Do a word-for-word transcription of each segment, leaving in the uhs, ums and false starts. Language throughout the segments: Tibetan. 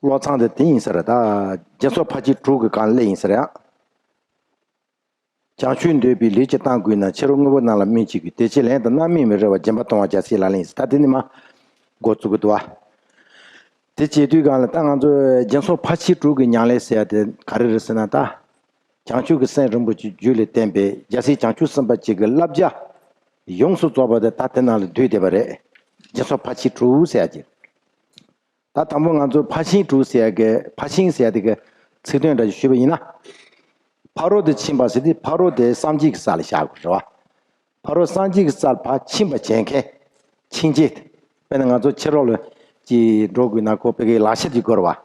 བློ་ཚང་དེ་དེ་ཡིན་ས་རེད། ད་སྦྱིན་སོགས་ཕར་ཕྱིན་དྲུག་གི་སྒང་སླེབས་ཡིན་ས་རེད་ཨ། བྱང་ཆུབ་འདོད་པའི་ལས་ཀྱི་གཏམ་གུད་ན། ཕྱི་རོལ་དངོས་པོ་རྣམས་ལ་སྨོད་ཅིག་གིས། དེ་ཕྱིར་ལན་དང་རྣམ་སྨིན་མི་རེ་བར། སྦྱིན་པ་གཏོང་བར་རྒྱལ་སྲས་ལག་ལེན་ཡིན། ད་དེ་ནི་མ་འགོ་བཙུགས་ཀྱི་འདུག་བ། དེ་བྱེད་དུས་སྒང་ལ་ད་ང་ཚོ་སྦྱིན་སོགས་ཕར་ཕྱིན་དྲུག་གི་ཉམས་ལེན་ཟེར་ཡ་དེ་ག་རེ་རེད་ཟེར་ན། ད་བྱང་ཆུབ་ཀྱི་སེམས་རིན་པོ་ཆེ་རྒྱུད་ལ་བསྟེན་པའི་རྒྱལ་སྲས་བྱང་ཆུབ་སེམས་དཔའ་ཅིག་གི་བསླབ་བྱ་ཡོངས་སུ་རྫོགས་པ་དེ་ད་དེ་ནང་ལ་འདུས་བསྡད་པ་རེད། སྦྱིན་སོགས་ཕར་ཕྱིན་དྲུག་ཟེར་ཡ་ཅིག་ད་དང་པོ་ང་ཚོ་ཕར་ཕྱིན་དྲུག་ཟེར་ཡ་གི་ཕར་ཕྱིན་ཟེར་ཡ་དེ་གི་ཚིག་དོན་འདྲ་ཞིག་ཞུས་པ་ཡིན་ན། ཕ་རོལ་ཏུ་ཕྱིན་པ་ཟེར་དུས་ཕ་རོལ་དེ་སངས་རྒྱས་ཀྱི་ས་ལ་བཞག་དགོས་རེད་བ། ཕ་རོལ་སངས་རྒྱས་ཀྱི་སར་ཕར་ཕྱིན་པར་བྱེད་མཁན། ཕྱིན་ཆད། དཔེར་ན་ང་ཚོ་ཕྱི་ལོགས་ལ་ཅིག་འགྲོ་དགོས་ན་ཁོ་ཕ་གིའི་ལག་ཆ་ཅིག་དགོས་རེད་བ།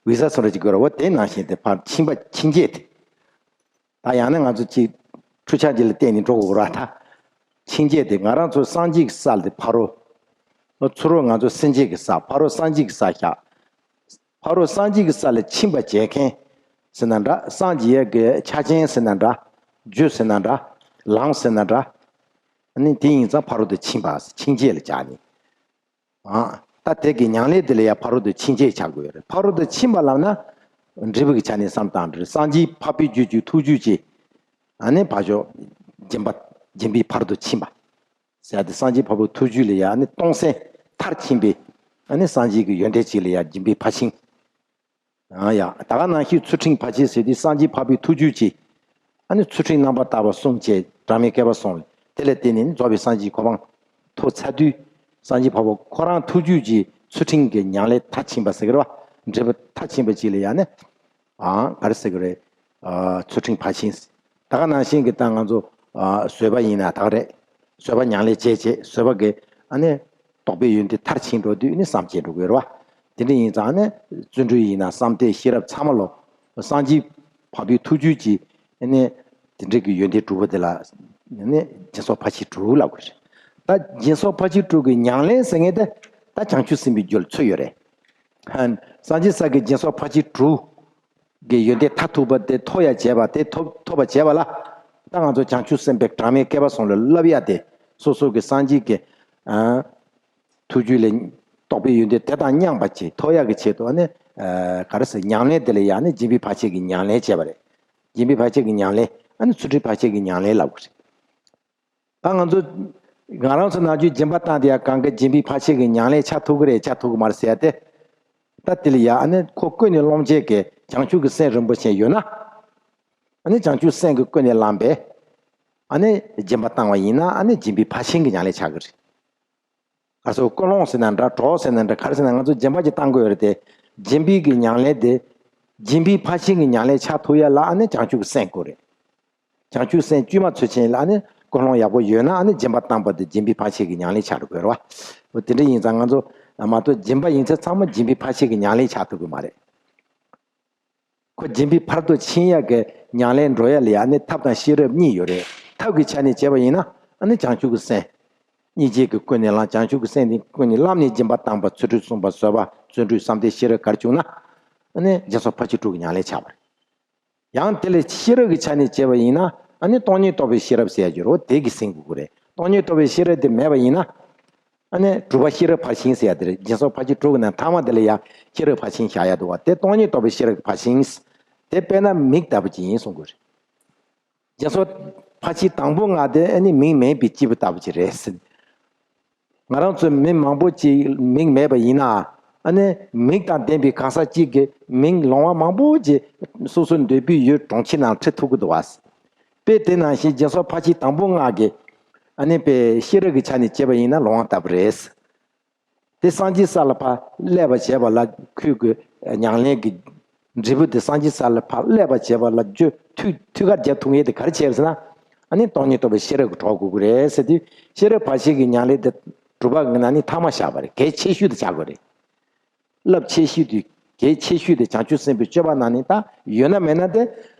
བི་ས་སོགས་ར་ཅིག་དགོས་རེད་བ། དེ་ནང་བཞིན་དེ་ཕར་ཕྱིན་པ་ཕྱིན་ཆད། ད་ཡང་ན་ང་ཚོ་ཅིག་འཕྲུལ་ཆས་ཅིག་ལ་བརྟེན་ནས་འགྲོ་དགོས་རེད་བ། ད་ཕྱིན་ཆད་དེ་ང་རང་ཚོ་སངས་རྒྱས་ཀྱི་ས་དེ་ཕ་རོལ། ཚུར་རོལ་ང་ཚོ་སེམས་ཅན་གྱི་ས་ཕ་རོལ་སངས་རྒྱས་ཀྱི་ས་བཞག་ཕ་རོལ་སངས་རྒྱས་ཀྱི་ས་ལ་ཕྱིན་པར་བྱེད་མཁན་ཟེར་ན་འདྲ། སངས་རྒྱས་ཀྱི་ཆ་རྐྱེན་ཟེར་ན་འདྲ། རྒྱུ་ཟེར་ན་འདྲ། ལམ་ཟེར་ན་འདྲ། ཨ་ནི་དེ་ཡིན་ཙང་ཕ་རོལ་ཏུ་ཕྱིན་པ་ཕྱིན་ཆད་ལ་བྱ་ནི། ཨ། ད་དེ་གི་ཉམས་ལེན་དེ་ལ་ཡང་ཕ་རོལ་ཏུ་ཕྱིན་ཆད་བྱ་དགོས་རེད། ཕ་རོལ་ཏུ་ཕྱིན་པ་ལབ་ན། འབྲས་བུ་གི་ཆ་ནས་བསམ་བཏང་འདྲ། སངས་རྒྱས་འཕགས་པའི་རྒྱུད་ཀྱི་ཐུགས་རྒྱུད་ཀྱི། ཨ་ནི་ཕ་ཕྱོགས། སྦྱིན་པ། སྦྱིན་པའི་ཕ་རོལ་ཏུ་ཕྱིན་པ། ཟེར་ཡ་དེ་སངས་རྒྱས་འཕགས་པའི་ཐུགས་རྒྱུད་ལ་ཡང་ནི་སྟོང་གསལ་མཐར་ཕྱིན་པའི་ཨ་ནི་སངས་རྒྱས་ཀྱི་ཡོན་ཏན་ཅིག་ལ་ཡང་སྦྱིན་པའི་ཕར་ཕྱིན། ཨ་ཡ། ད་ག་ནང་བཞིན་ཚུལ་ཁྲིམས་ཕར་ཕྱིན་ཟེར་དུས་སངས་རྒྱས་འཕགས་པའི་ཐུགས་རྒྱུད་ཀྱི་ཨ་ནི་ཚུལ་ཁྲིམས་རྣམ་པར་དག་པ་སྲུང་བྱས་གྲངས་མེད་བསྐལ་པ་སོང་བས་དེ་ལ་བརྟེན་ནས་ནི་རྫོགས་པའི་སངས་རྒྱས་གོ་འཕང་ཐོབ་ཚར་དུས་སངས་རྒྱས་འཕགས་པ་ཁོ་རང་ཐུགས་རྒྱུད་ཀྱི་ཚུལ་ཁྲིམས་ཀྱི་ཉམས་ལེན་མཐར་ཕྱིན་པ་ཟེར་གི་རེད་བ། འབྲས་བུ་མཐར་ཕྱིན་པ་ཅིག་ལ་ཡང་ནི། ཨང་། ག་རེ་ཟེར་གི་རེད། ཨ། ཚུལ་ཁྲིམས་ཕར་ཕྱིན། ད་ག་ནང་བཞིན་གྱི་ད་ང་ཚོ། ཨ། བཟོད་པ་ཡིན་ན་ད་ག་རེད། བཟོད་པ་ཉམས་ལེན་བྱས་བྱས་བཟོད་པ་གི་ཨ་ནི། རྟོགས་པའི་ཡོན་ཏན་མཐར་ཕྱིན་འགྲོ་དུས་ནི་བསམ་བྱས་འགྲོ་དགོས་རེད་བ། དེ་འདྲ་ཡིན་ཙང་ནི་བརྩོན་འགྲུས་ཡིན་ན་བསམ་གཏན་ཤེས་རབ་ཚང་མ་ལོ། སངས་རྒྱས་འཕགས་པའི་ཐུགས་རྒྱུད་ཀྱི་ཨ་ནི། དེ་འདྲ་གི་ཡོན་ཏན་གྲུབ་པ་དེ་ལ་ནི་སྦྱིན་སོགས་ཕར་ཕྱིན་དྲུག་ལབ་དགོས་རེད། ད་སྦྱིན་སོགས་ཕར་ཕྱིན་དྲུག་གི་ཉམས་ལེན་ཟེར་མཁན་དེ་ད་བྱང་ཆུབ་སེམས་དཔའི་རྒྱུད་ལ་ཚུད་ཡོད་རེད། ཧན། སངས་རྒྱས་ས་གི་སྦྱིན་སོགས་ཕར་ཕྱིན་དྲུག་གི་ཡོན་ཏན་མཐར་ཐུག་པ་དེ་ཐོབ་ཡ་བྱས་པ་དེ་ཐོབ་ཐོབ་པ་བྱས་པ་ལ། ད་ང་ཚོ་བྱང་ཆུབ་སེམས་དཔའི་གྲངས་མེད་བསྐལ་པ་གསུམ་ལ་བསླབ་ཡ་དེ་སོ་སོ་གི་སངས་རྒྱས་ཀྱི་ཨ། ཐུགས་རྒྱུད་ལ་རྟོགས་པའི་ཡོན་ཏན་དེ་དང་མཉམ་པ་ཅིག་ཐོབ་ཡ་གི་ཆེད་དུ་ཨ་ནི་ཨ། ག་རེ་ཟེར་ཉམས་ལེན་དེ་ལ་ཡ་ནི་སྦྱིན་པའི་ཕར་ཕྱིན་གྱི་ཉམས་ལེན་བྱས་པ་རེད། སྦྱིན་པའི་ཕར་ཕྱིན་གྱི་ཉམས་ལེན་ཨ་ནི་ཚུལ་ཁྲིམས་ཕར་ཕྱིན་གྱི་ཉམས་ལེན་ལབ་དགོས་རེད། ད་ང་ཚོ་ང་རང་ཚོ་ནང་ཆོས་སྦྱིན་པ་བཏང་དེ་ཡ་གང་ག་སྦྱིན་པའི་ཕར་ཕྱིན་གྱི་ཉམས་ལེན་ཆགས་ཐུབ་ཀྱི་རེད་ཆགས་ཐུབ་ཀྱི་མ་རེད་ཟེར་ཡ་དེ། ད་དེ་ལ་ཡ་ཨ་ནི་ཁོ་ཀུན་ནས་སློང་བྱེད་ཀྱི་བྱང་ཆུབ་ཀྱི་སེམས་རིན་པོ་ཆེ་ཡོད་ན། ཨ་ནི་བྱང་ཆུབ་སེམས་ཀྱི་ཀུན་ནས་བསླངས་པས། ཨ་ནི་སྦྱིན་པ་བཏང་བ་ཡིན་ན་ཨ་ནི་སྦྱིན་པའི་ཕར་ཕྱིན་གྱི་ཉམས་ལེན་ཆགས་ཀྱི་རེད། ང་ཚོ་ཀུན་སློང་ཟེར་ན་འདྲ་གྲོགས་ཟེར་ན་འདྲ་ག་རེ་ཟེར་ན་ང་ཚོ་སྦྱིན་པ་ཅིག་བཏང་དགོས་ཡོད་རེད་དེ། སྦྱིན་པའི་གི་ཉམས་ལེན་དེ། སྦྱིན་པའི་ཕར་ཕྱིན་གྱི་ཉམས་ལེན་ཆགས་ཐུབ་ཡ་ལ་ཨ་ནི་བྱང་ཆུབ་ཀྱི་སེམས་དགོས་རེད། བྱང་ཆུབ་སེམས་བཅོས་མ་ཚུལ་ཆེན་ལ་ཨ་ནི་ཀུན་སློང་ཡག་པོ་ཡོད་ན་ཨ་ནི་སྦྱིན་པ་བཏང་པ་དེ་སྦྱིན་པའི་ཕར་ཕྱིན་གྱི་ཉམས་ལེན་ཆགས་འགྲོ་དགོས་རེད་བ། འོ་དེ་འདྲ་ཡིན་ཙང་ང་ཚོ་མ་གཏོགས་སྦྱིན་པ་ཡིན་ཚད་ཚང་མ་སྦྱིན་པའི་ཕར་ཕྱིན་གྱི་ཉམས་ལེན་ཆགས་ཐུབ་ཀྱི་མ་རེད། ཁོ་སྦྱིན་པའི་ཕར་དུ་ཕྱིན་ཡག་གི་ཉམས་ལེན་འགྲོ་ཡག་ལ་ཡང་ནི་ཐབས་དང་ཤེས་རབ་གཉིས་ཡོད་རེད། ཐབས་ཀྱི་ཆ་ནས་བྱས་པ་ཡིན་ན་ཨ་ནི་བྱང་ཆུབ་ཀྱི་སེམས། སྙིང་རྗེ་གི་ཀུན་ནས་བསླངས་བྱང་ཆུབ་ཀྱི་སེམས་དེ་ཀུན་ནས་བསླངས་ནས་སྦྱིན་པ་བཏང་པ་ཚུལ་ཁྲིམས་བསྲུངས་པ་བཟོད་པ་བརྩོན་འགྲུས་བསམ་གཏན་ཤེས་རབ་ག་རེ་བྱུང་ན་ཨ་ནི་སྦྱིན་སོགས་ཕར་ཕྱིན་དྲུག་གི་ཉམས་ལེན་ཆགས་པ་རེད། ཡང་དེ་ལས་ཤེས་རབ་ཀྱི་ཆ་ནས་བྱས་པ་ཡིན་ན་ཨ་ནི་སྟོང་ཉིད་རྟོགས་པའི་ཤེས་རབ་ཟེར་ཡག་ཡོད་རེད་བ། དེ་གིས་ཟིན་དགོས་ཀྱི་རེད། སྟོང་ཉིད་རྟོགས་པའི་ཤེས་རབ་དེ་མེད་པ་ཡིན་ན། ཨ་ནི་དྲུག་པ་ཤེས་རབ་ཕར་ཕྱིན་ཟེར་ཡག་དེ་རེད། སྦྱིན་སོགས་ཕར་ཕྱིན་དྲུག་གི་ནང་མཐའ་མ་དེ་ལ་ཡང་ཤེས་རབ་ཕར་ཕྱིན་བཞག་ཡག་འདུག་བ། དེ་སྟོང་ཉིད་རྟོགས་པའི་ཤེས་རབ་ཀྱི་ཕར་ཕྱིན། དེ་དཔེར་ན་མིག་ལྟ་བུ་ཅིག་ཡིན་གསུང་གི་རེད། སྦྱིན་སོགས་ཕར་ཕྱིན་དང་པོ་ལྔ་དེ་ཨ་ནི་མིག་མེད་པའི་སྐྱེས་བུ་ལྟ་བུ་ཅིག་རེད་ཟེར། ང་རང་ཚོ་མི་མང་པོ་ཅིག་མིག་མེད་པ་ཡིན་ན་ཨ་ནི་མིག་དང་ལྡན་པའི་གང་ཟག་ཅིག་གིས་མིག་ལོང་བ་མང་པོ་ཅིག་སོ་སོ་འདོད་པའི་ཡུལ་གྲོང་ཁྱེར་ནང་ཁྲིད་ཐུབ་ཀྱི་འདུག་བ། དཔེ་དེ་ནང་བཞིན་སྦྱིན་སོགས་ཕར་ཕྱིན་དང་པོ་ལྔ་གི་ཨ་ནི་དཔེ་ཤེས་རབ་ཀྱི་ཆ་ནས་བྱས་པ་ཡིན་ན་ལོང་བ་ལྟ་བུ་རེད། དེ་སངས་རྒྱས་ས་ལ་ཕར་སླེབས་པ་བྱས་པ་ལ་ཁོས་ཀྱི་ཉམས་ལེན་གྱི་འབྲས་བུ་དེ་སངས་རྒྱས་ས་ལ་ཕར་སླེབས་པ་བྱས་པ་ལ་རྒྱུ་མཐུད་མཐུད་ཀར་རྒྱག་ཐུབ་མཁན་དེ་ག་རེ་བྱས་པ་ཟེར་ན། ཨ་ནི་སྟོང་ཉིད་རྟོགས་པའི་ཤེས་རབ་ཀྱི་གྲོགས་དགོས་ཀྱི་རེད་ཟེར་དུས་ཤེས་རབ་ཕར་ཕྱིན་གྱི་ཉམས་ལེན་དེ་དྲུག་པ་གི་ནང་ནས་མཐའ་མ་བཞག་པ་རེད། གལ་ཆེ་ཤོས་དེ་ཆགས་དགོས་རེད། རླབས་ཆེ་ཤོས་དེ་གལ་ཆེ་ཤོས་དེ་བྱང་ཆུབ་སེམས་དཔའི་སྤྱོད་པ་ནང་ནས་ད་ཡོད་ན་མེད་ན་དེ་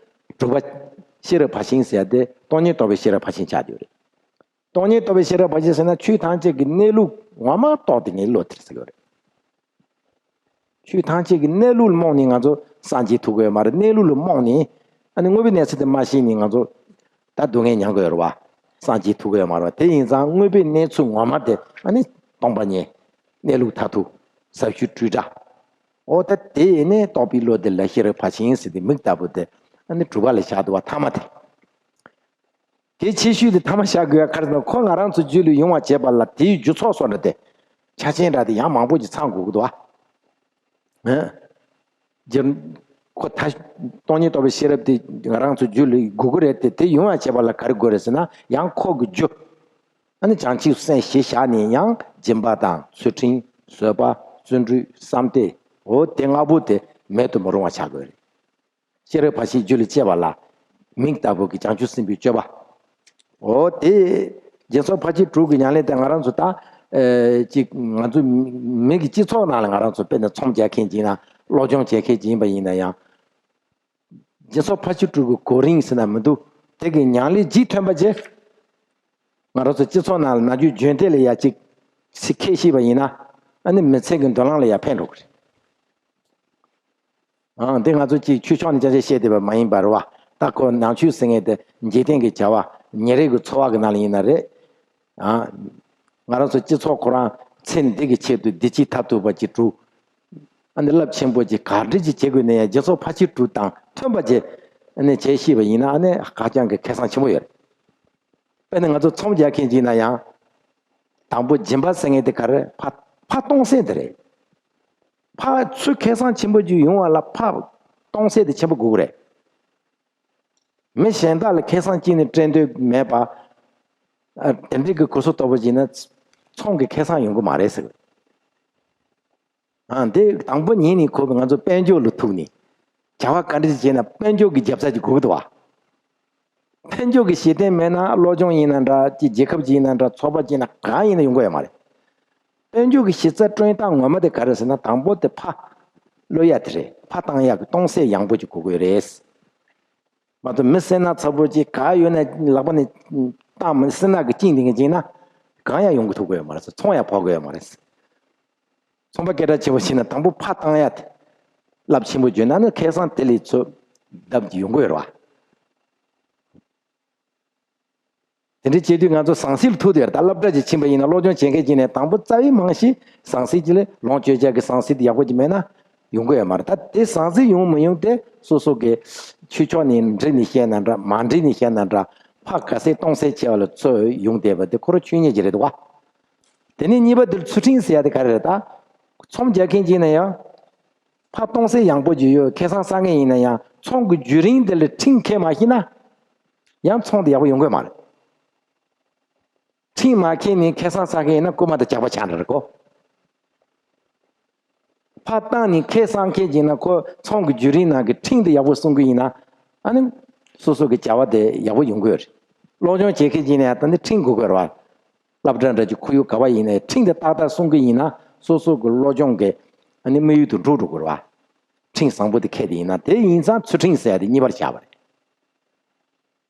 དྲུག་པ་ཤེས་རབ་ཕར་ཕྱིན་ཟེར་ཡ་དེ་སྟོང་ཉིད་རྟོགས་པའི་ཤེས་རབ་ཕར་ཕྱིན་ཆགས་ཡོད་རེད། སྟོང་ཉིད་རྟོགས་པའི་ཤེས་རབ་ཕར་ཕྱིན་ཟེར་ན་ཆོས་ཐམས་ཅད་ཀྱི་གནས་ལུགས་ངོ་མ་རྟོགས་ཏེ་ངའི་བློ་དེར་ཟེར་གྱི་རེད། ཆོས་ཐམས་ཅད་ཀྱི་གནས་ལུགས་ལ་རྨོངས་ནས་ང་ཚོ་སངས་རྒྱས་ཐུབ་ཀྱི་ཡོད་མ་རེད། གནས་ལུགས་ལ་རྨོངས་ནས་ཨ་ནི་དངོས་པོའི་གནས་ཚུལ་དེ་མ་ཤེས་ནས་ང་ཚོ་ད་སྡུག་བསྔལ་མྱང་གི་ཡོད་རེད་བ། སངས་རྒྱས་ཐུབ་ཀྱི་ཡོད་མ་རེད་བ། དེ་ཡིན་ཙང་དངོས་པོའི་གནས་ཚུལ་ངོ་མ་དེ་ཨ་ནི་སྟོང་པ་ཉིད། གནས་ལུགས་མཐར་ཐུག་ཟབ་ཆོས་སྤྲོས་བྲལ། འོ་ད་དེ་ནས་རྟོགས་པའི་བློ་དེ་ལ་ཤེས་རབ་ཕར་ཕྱིན་ཟེར་ཏེ་མིང་ལྟ་བུ་དེ་ཨ་ནི་གྲུབ་པ་ལ་བཞག་འདུག་བ། ཐ་མ་དེ། གལ་ཆེ་ཤོས་དེ་ཐ་མ་བཞག་དགོས་ཡ་ག་རེ་ཟེར་ན། ཁོ་ང་རང་ཚོ་རྒྱུད་ལ་ཡོང་བ་བྱེད་པ་ལ་དེའི་རྒྱུ་ཚོགས་སོགས་འདྲ་དེ་ཆ་ཅན་འདྲ་དེ་ཡང་མང་པོ་ཅིག་ཚང་དགོས་ཀྱི་འདུག་བ། ཨ། རྒྱུ། ཁོ་ད་སྟོང་ཉིད་རྟོགས་པའི་ཤེས་རབ་དེ་ང་རང་ཚོ་རྒྱུད་ལ་དགོས་ཀྱི་རེད་དེ། དེ་ཡོང་བ་བྱེད་པ་ལ་ག་རེ་དགོས་རེད་ཟེར་ན། ཡང་ཁོ་གི་རྒྱུ། ཨ་ནི་བྱང་ཆུབ་སེམས་གཞི་བཞག་ནས་ཡང་སྦྱིན་པ་དང་ཚུལ་ཁྲིམས། བཟོད་པ། བརྩོན་འགྲུས། བསམ་གཏན། འོ་དེ་ལྔ་པོ་དེ་མེད་དུ་མི་རུང་བ་བྱ་དགོས་རེད། ཤེས་རབ་ཕར་ཕྱིན་རྒྱུད་ལ་སྐྱེ་བ་ལ་མིང་ལྟ་བུ་གི་བྱང་ཆུབ་སེམས་དཔའི་སྤྱོད་པ། འོ་དེ་སྦྱིན་སོགས་ཕར་ཕྱིན་དྲུག་གི་ཉམས་ལེན་དེ་ང་རང་ཚོ་ད་ཨེ་ཅིག་ང་ཚོ་མི་གི་སྤྱི་ཚོགས་ནང་ལ་ང་རང་ཚོ་དཔེར་ན་ཚོམས་རྒྱག་མཁན་ཅིག་ཡིན་ན། སློབ་སྦྱོང་བྱེད་མཁན་ཅིག་ཡིན་པ་ཡིན་ན་ཡང་། སྦྱིན་སོགས་ཕར་ཕྱིན་དྲུག་གི་གོ་རིམ་ཟེར་ན་མི་འདུག་དེ་གི་ཉམས་ལེན་ལྗིད་ཐོན་པ་བྱས། ང་རང་ཚོ་སྤྱི་ཚོགས་ནང་ལ་ནམ་རྒྱུན་རྒྱུན་གཏན་ལ་ཡ་གཅིག་ཚིག་ཁས་ཤེས་པ་ཡིན་ན། ཨ་ནི་མི་ཚེ་གི་མདུན་ལམ་ལ་ཡ་ཕན་འགྲོ་གི་རེད། ཨང་། འདི་ང་ཚོ་གཅིག་ཆོས་ཕྱོགས་ནས་ཅང་ཅང་བཤད་བསྡད་པ་མ་ཡིན་པ་རེད་བ། ད་ཁོ་ནང་ཆོས་ཟེར་མཁན་དེ་འཇིག་རྟེན་གྱི་བྱ་བ། ཉིན་རེ་གི་འཚོ་བ་གི་ནང་ལ་ཡིན་ན་རེད། ཨང་། ང་རང་ཚོ་སྤྱི་ཚོགས་ཁོ་རང་ཚེ་འདི་གི་ཆེད་དུ་བདེ་སྐྱིད་མཐར་ཐུག་པ་ཅིག་སྒྲུབ། ཨ་ནི་རླབས་ཆེན་པོ་ཅིག་ག་འདྲ་ཅིག་བྱེད་དགོས་ན་ཡང་། སྦྱིན་སོགས་ཕར་ཕྱིན་དྲུག་དང་མཐུན་པ་ཅིག་ཨ་ནི་བྱེད་ཤེས་པ་ཡིན་ན། ཨ་ནི་ཧ་ཅང་གི་ཁེ་བཟང་ཆེན་པོ་ཡོད་རེད། དཔེར་ན་ང་ཚོ་ཚོམས་རྒྱག་མཁན་ཅིག་ཡིན་ན་ཡང་། དང་པོ་སྦྱིན་པ་ཟེར་མཁན་དེ་ག་རེ། ཕར་ཕར་གཏོང་སེམས་དེ་རེད། ཕར་ཚུར་ཁེ་བཟང་ཆེན་པོ་ཅིག་ཡོང་བ་ལ་ཕར་གཏོང་སེམས་དེ་ཆེན་པོ་དགོས་ཀྱི་རེད། མི་གཞན་དག་ལ་ཁེ་བཟང་ཅིག་ནི་སྤྲད་འདོད་མེད་པ། ཨ། དེ་འདྲའི་གི་གོ་སོ་ལྟ་བུ་ཅིག་ན་ཚོམས་ཀྱི་ཁེ་བཟང་ཡོང་གི་མ་རེད་ཟེར། ཨ། འདི་དང་པོ་ཉིད་ནས་ཁོ་གི་ང་ཚོ་དཔལ་འབྱོར་ལ་ཐུག་ནས་བྱ་བ་ག་འདྲ་ཅིག་བྱས་ན་དཔལ་འབྱོར་གྱི་རྒྱབ་རྩ་ཅིག་དགོས་ཀྱི་འདུག་བ། དཔལ་འབྱོར་གྱི་གཞི་རྟེན་མེད་ན་སློབ་སྦྱོང་ཡིན་ན་འདྲ། ཅིག་རྒྱལ་ཁབ་ཅིག་ཡིན་ན་འདྲ། ཚོགས་པ་ཅིག་ཡིན་ན་གང་ཡིན་ན་ཡོང་གི་ཡོད་མ་རེད། དཔལ་འབྱོར་གྱི་གཞི་རྩ་བསྐྲུན་སྟངས་ངོ་མ་དེ་ག་རེ་ཟེར་ན། དང་པོ་དེ་ཕར་བློ་ཡ་དེ་རེད། ཕར་བཏང་ཡག་གི་གཏོང་སེམས་ཡངས་པོ་ཅིག་དགོས་ཀྱི་ཡོད་རེད། མ་གཏོགས་མི་སེར་སྣ་ཚ་པོ་ཅིག་ག་ཡོད་ན་ལག་པ་ནས་བཏང་། མི་སེར་སྣ་གི་བཅིངས་བསྡད་མཁན་ཅིག་ན་གང་ཡང་ཡོང་གི་ཐུབ་ཀྱི་ཡོད་མ་རེད། ཚོང་ཡང་ཕོག་གི་ཡོད་མ་རེད། ཚོང་པ་སྐད་གྲགས་ཆེ་བོ་ཞིག་ན་དང་པོ་ཕར་བཏང་ཡ་དེ་རླབས་ཆེན་པོ་བརྗོད་ན་ནི་ཁེ་བཟང་དེ་ལས་ཚོད་ལྡབ་ཀྱིས་ཡོང་གི་ཡོད་རེད་བ། དེ་འདྲའི་བྱེད་དུས་ང་ཚོ་ཟང་ཟིང་ལ་ཐུག་བསྡད་ཡོད་རེད། ད་སློབ་གྲྭ་ཅིག་ཕྱིན་པ་ཡིན་ན། སློབ་སྦྱོང་བྱེད་མཁན་ཅིག་ནས་དང་པོ་རྩ་བའི་རྨང་གཞི་ཟང་ཟིང་ཅིག་ལས། ལོངས་སྤྱོད་བྱ་གི་ཟང་ཟིང་དེ་ཡག་པོ་ཅིག་མེད་ན་ཡོང་གི་ཡོད་མ་རེད། ད་དེ་ཟང་ཟིང་ཡོང་མི་ཡོང་དེ་སོ་སོ་གི་ཆོས་ཕྱོགས་ནས་འགྲིག་ནས་བཤད་ན་འདྲ། མ་འགྲིག་ནས་བཤད་ན་འདྲ། ཕར་ག་ཚད་གཏོང་ཚད་ཆེ་བ་ལ་ཚོད་ཡོང་བསྡད་པ་དེ་ཁོ་རང་ཆོས་ཉིད་ཅིག་རེད་འདུག་བ། དེ་ནས་གཉིས་པ་དེར་ཚུལ་ཁྲིམས་ཟེར་ཡ་དེ་ག་རེ་རེད། ད་ཚོམས་རྒྱག་མཁན་ཅིག་ཡིན་ན་ཡང་། ཕར་གཏོང་སེམས་ཡངས་པོ་ཅིག་ཡོད། ཁེ་བཟང་བསགས་མཁན་ཡིན་ན་ཡང་། ཚོམས་ཀྱི་བརྒྱུད་རིམ་དེ་ལ་ཁྲིམས་འཁྱེར་མ་ཤེས་ན། ཡང་ཚོམས་དེ་ཡག་པོ་ཡོང་གི་མ་རེད། ཁྲིམས་མ་འཁྱེར་ནས་ཁེ་བཟང་བསགས་མཁན་ཡིན་ན་རྐུན་མ་དང་ཇག་པ་ཆགས་འདྲ་རེད་གོ། ཕར་བཏང་ནས་ཁེ་བཟང་མཁན་ཅིག་ཡིན་ན། ཁོ་ཚོམས་ཀྱི་བརྒྱུད་རིམ་ནང་གི་ཁྲིམས་དེ་ཡག་པོ་སྲུང་གི་ཡིན་ན། ཨ་ནི་སོ་སོ་གི་བྱ་བ་དེ་ཡག་པོ་ཡོང་གི་ཡོད་རེད། སློབ་སྦྱོང་བྱེད་མཁན་ཅིག་ཡིན་ན་ཡང་ད་ནི་ཁྲིམས་དགོས་ཀྱི་ཡོད་རེད་བ། སློབ་གྲྭ་འདྲ་ཅིག་ཁོར་ཡུག་ག་བ་ཡིན་ནའི་ཁྲིམས་དེ་ཏག་ཏག་སྲུང་གི་ཡིན་ན། སོ་སོ་གི་སློབ་སྦྱོང་གི་ཨ་ནི་དམིགས་ཡུལ་དུ་འགྲོ་འགྲོ་དགོས་རེད་བ། ཁྲིམས་བཟང་པོ་དེ་འཁྱེར་དེ་ཡིན་ན། དེ་ཡིན་ཙང་ཚུལ་ཁྲིམས་ཟེར་ཡ་དེ་གཉིས་པར་བཞག་པ་རེད།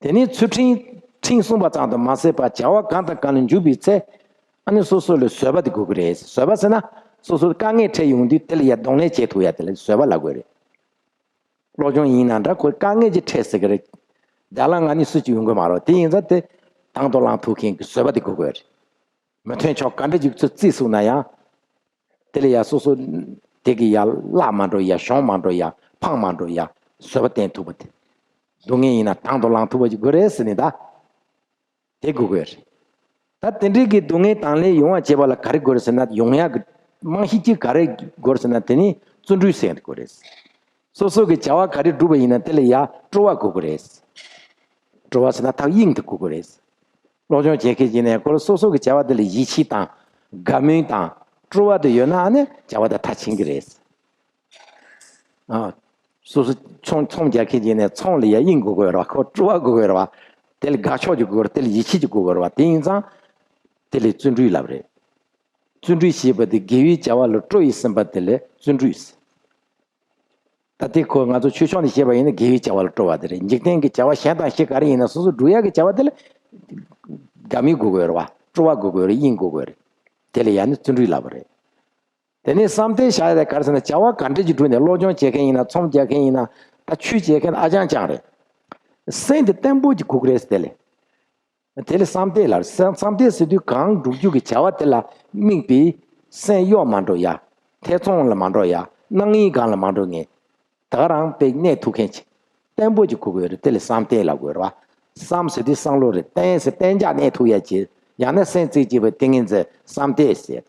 དེ་ནས་ཚུལ་ཁྲིམས། ཁྲིམས་བསྲུངས་པ་ཙམ་དུ་མ་ཟད་པར་བྱ་བ་གང་དང་གང་ལ་འཇུག་པའི་ཚེ། ཨ་ནི་སོ་སོ་ལ་བཟོད་པ་དེ་དགོས་ཀྱི་རེད། བཟོད་པ་ཟེར་ན་སོ་སོར་དཀའ་ངལ་འཕྲད་ཡོང་དུས་དེ་ལ་ཡ་གདོང་ལེན་བྱེད་ཐུབ་ཡ་དེ་ལ་བཟོད་པ་ལབ་དགོས་རེད། སློབ་སྦྱོང་ཡིན་ན་འདྲ། ཁོ་དཀའ་ངལ་ཅིག་འཕྲད་སྲིད་ཀྱི་རེད། བརྡ་ལ་ང་ནི་སུ་གཅིག་ཡོང་གི་མ་རེད། དེ་ཡིན་ཙང་དེ་དང་དུ་བླངས་ཐུབ་མཁན་གྱི་བཟོད་པ་དེ་དགོས་ཀྱི་རེད། མི་མཐུན་ཕྱོགས་ག་འདྲ་ཅིག་ཚུར་བརྩིས་སོང་ན་ཡང་། དེ་ལ་ཡ་སོ་སོ་དེ་གི་ཡ་བརླག་མ་འགྲོ་ཡ། ཤོང་མ་འགྲོ་ཡ། ཕངས་མ་འགྲོ་ཡ། བཟོད་པ་བསྟེན་ཐུབ་པ་དེ། སྡུག་བསྔལ་ཡིན་ན་དང་དུ་བླངས་ཐུབ་པ་ཅིག་དགོས་རེད་ཟེར་ནས་ད། དེ་དགོས་ཀྱི་རེད། ད་དེ་འདྲའི་གི་སྡུག་བསྔལ་དང་ལེན་ཡོང་བ་བྱེད་པ་ལ་ག་རེ་དགོས་རེད་ཟེར་ན། ཡོང་ཡག་གི་རྨང་གཞི་གཅིག་ག་རེ་དགོས་རེད་ཟེར་ན། དེ་ནི་བརྩོན་འགྲུས་ཟེར་ཡག་དེ་དགོས་རེད། སོ་སོ་གི་བྱ་བ་ག་རེ་བསྒྲུབ་པ་ཡིན་ན་དེ་ལ་ཡ་སྤྲོ་བ་དགོས་ཀྱི་རེད། སྤྲོ་བ་ཟེར་ན་ཐག་དབྱིངས་དེ་དགོས་ཀྱི་རེད། སློབ་སྦྱོང་བྱེད་མཁན་ཅིག་ཡིན་ན་ཡང་ཁོ་རང་སོ་སོ་གི་བྱ་བ་དེ་ལ་ཡིད་ཆེས་དང་དགའ་མོས་དང་སྤྲོ་བ་དེ་ཡོད་ན། ཨ་ནི་བྱ་བ་དེ་མཐར་ཕྱིན་གྱི་རེད། ཨ། སོ་སོ་ཚོམས་ཚོམས་རྒྱག་མཁན་ཅིག་ཡིན་ན་ཚོམས་ལ་ཡ་དབྱིངས་དགོས་ཀྱི་ཡོད་རེད་བ། ཁོ་སྤྲོ་བ་དགོས་ཀྱི་ཡོད་རེད་བ། དེ་ལ་དགའ་ཕྱོགས་ཅིག་དགོས་ཀྱི་ཡོད་རེད། དེ་ལ་ཡིད་ཆེས་ཅིག་དགོས་ཀྱི་ཡོད་རེད་བ། དེ་ཡིན་ཙང་དེ་ལ་བརྩོན་འགྲུས་ལབ་རེད། བརྩོན་འགྲུས་ཞེས་པ་དེ་དགེ་བའི་བྱ་བ་ལ་སྤྲོ་ཡིས་ཟིན་པ་དེ་ལ་བརྩོན་འགྲུས། ད་ལྟའི་ཁོ་ང་ཚོ་ཆོས་ཕྱོགས་ནས་བཤད་པ་ཡིན་ན་དགེ་བའི་བྱ་བ་ལ་སྤྲོ་བ་དེ་རེད། འཇིག་རྟེན་གྱི་བྱ་བ་གཞན་དང་གཞན་ག་རེ་ཡིན་ན་སོ་སོ་སྒྲུབ་ཡག་གི་བྱ་བ་དེ་ལ་དགའ་མོས་དགོས་ཀྱི་ཡོད་རེད་བ། སྤྲོ་བ་དགོས་ཀྱི་ཡོད་རེད། དབྱིངས་དགོས་ཀྱི་ཡོད་རེད། དེ་ལ་ཡ་ནི་བརྩོན་འགྲུས་ལབ་པ་རེད། དེ་ནས་བསམ་གཏན་བཞག་ཡ་དེ་ག་རེ་ཟེར་ན། བྱ་བ་ག་འདྲ་ཅིག་བསྒྲུབས་ནས་སློབ་སྦྱོང་བྱེད་མཁན་ཡིན་ན། ཚོམས་རྒྱག་མཁན་ཡིན་ན། ད་ཆོས་བྱེད་མཁན་ཨ་ཅང་ཅང་རེད། སེམས་དེ་བརྟན་པོ་ཅིག་དགོས་ཀྱི་རེད་ཟེར། དེ་ལས། དེ་ལ་བསམ་གཏན་ལ། བསམ་བསམ་གཏན་ཟེར་དུས་གང་བསྒྲུབ་རྒྱུ་གི་བྱ་བ་དེ་ལ་དམིགས་པའི་སེམས་གཡོ་མ་འགྲོ་ཡ། ཐེ་ཚོམ་ལ་མ་འགྲོ་ཡ། སྣང་བའི་སྒང་ལ་མ་འགྲོ་མཁན། ད་ག་རང་དཔེ་གནས་ཐུབ་མཁན་ཅིག་བརྟན་པོ་ཅིག་དགོས་ཀྱི་ཡོད་རེད། དེ་ལ་བསམ་གཏན་ལབ་དགོས་རེད་བ། བསམ་ཟེར་དུས་བསམ་བློ་རེད། གཏན་ཟེར་གཏན་འཇགས་གནས་ཐུབ་ཡ་ཅིག་ཡང་ན་སེམས་རྩེ་གཅིག་པའི་ཏིང་ངེ་འཛིན་བསམ་གཏན་ཟེར།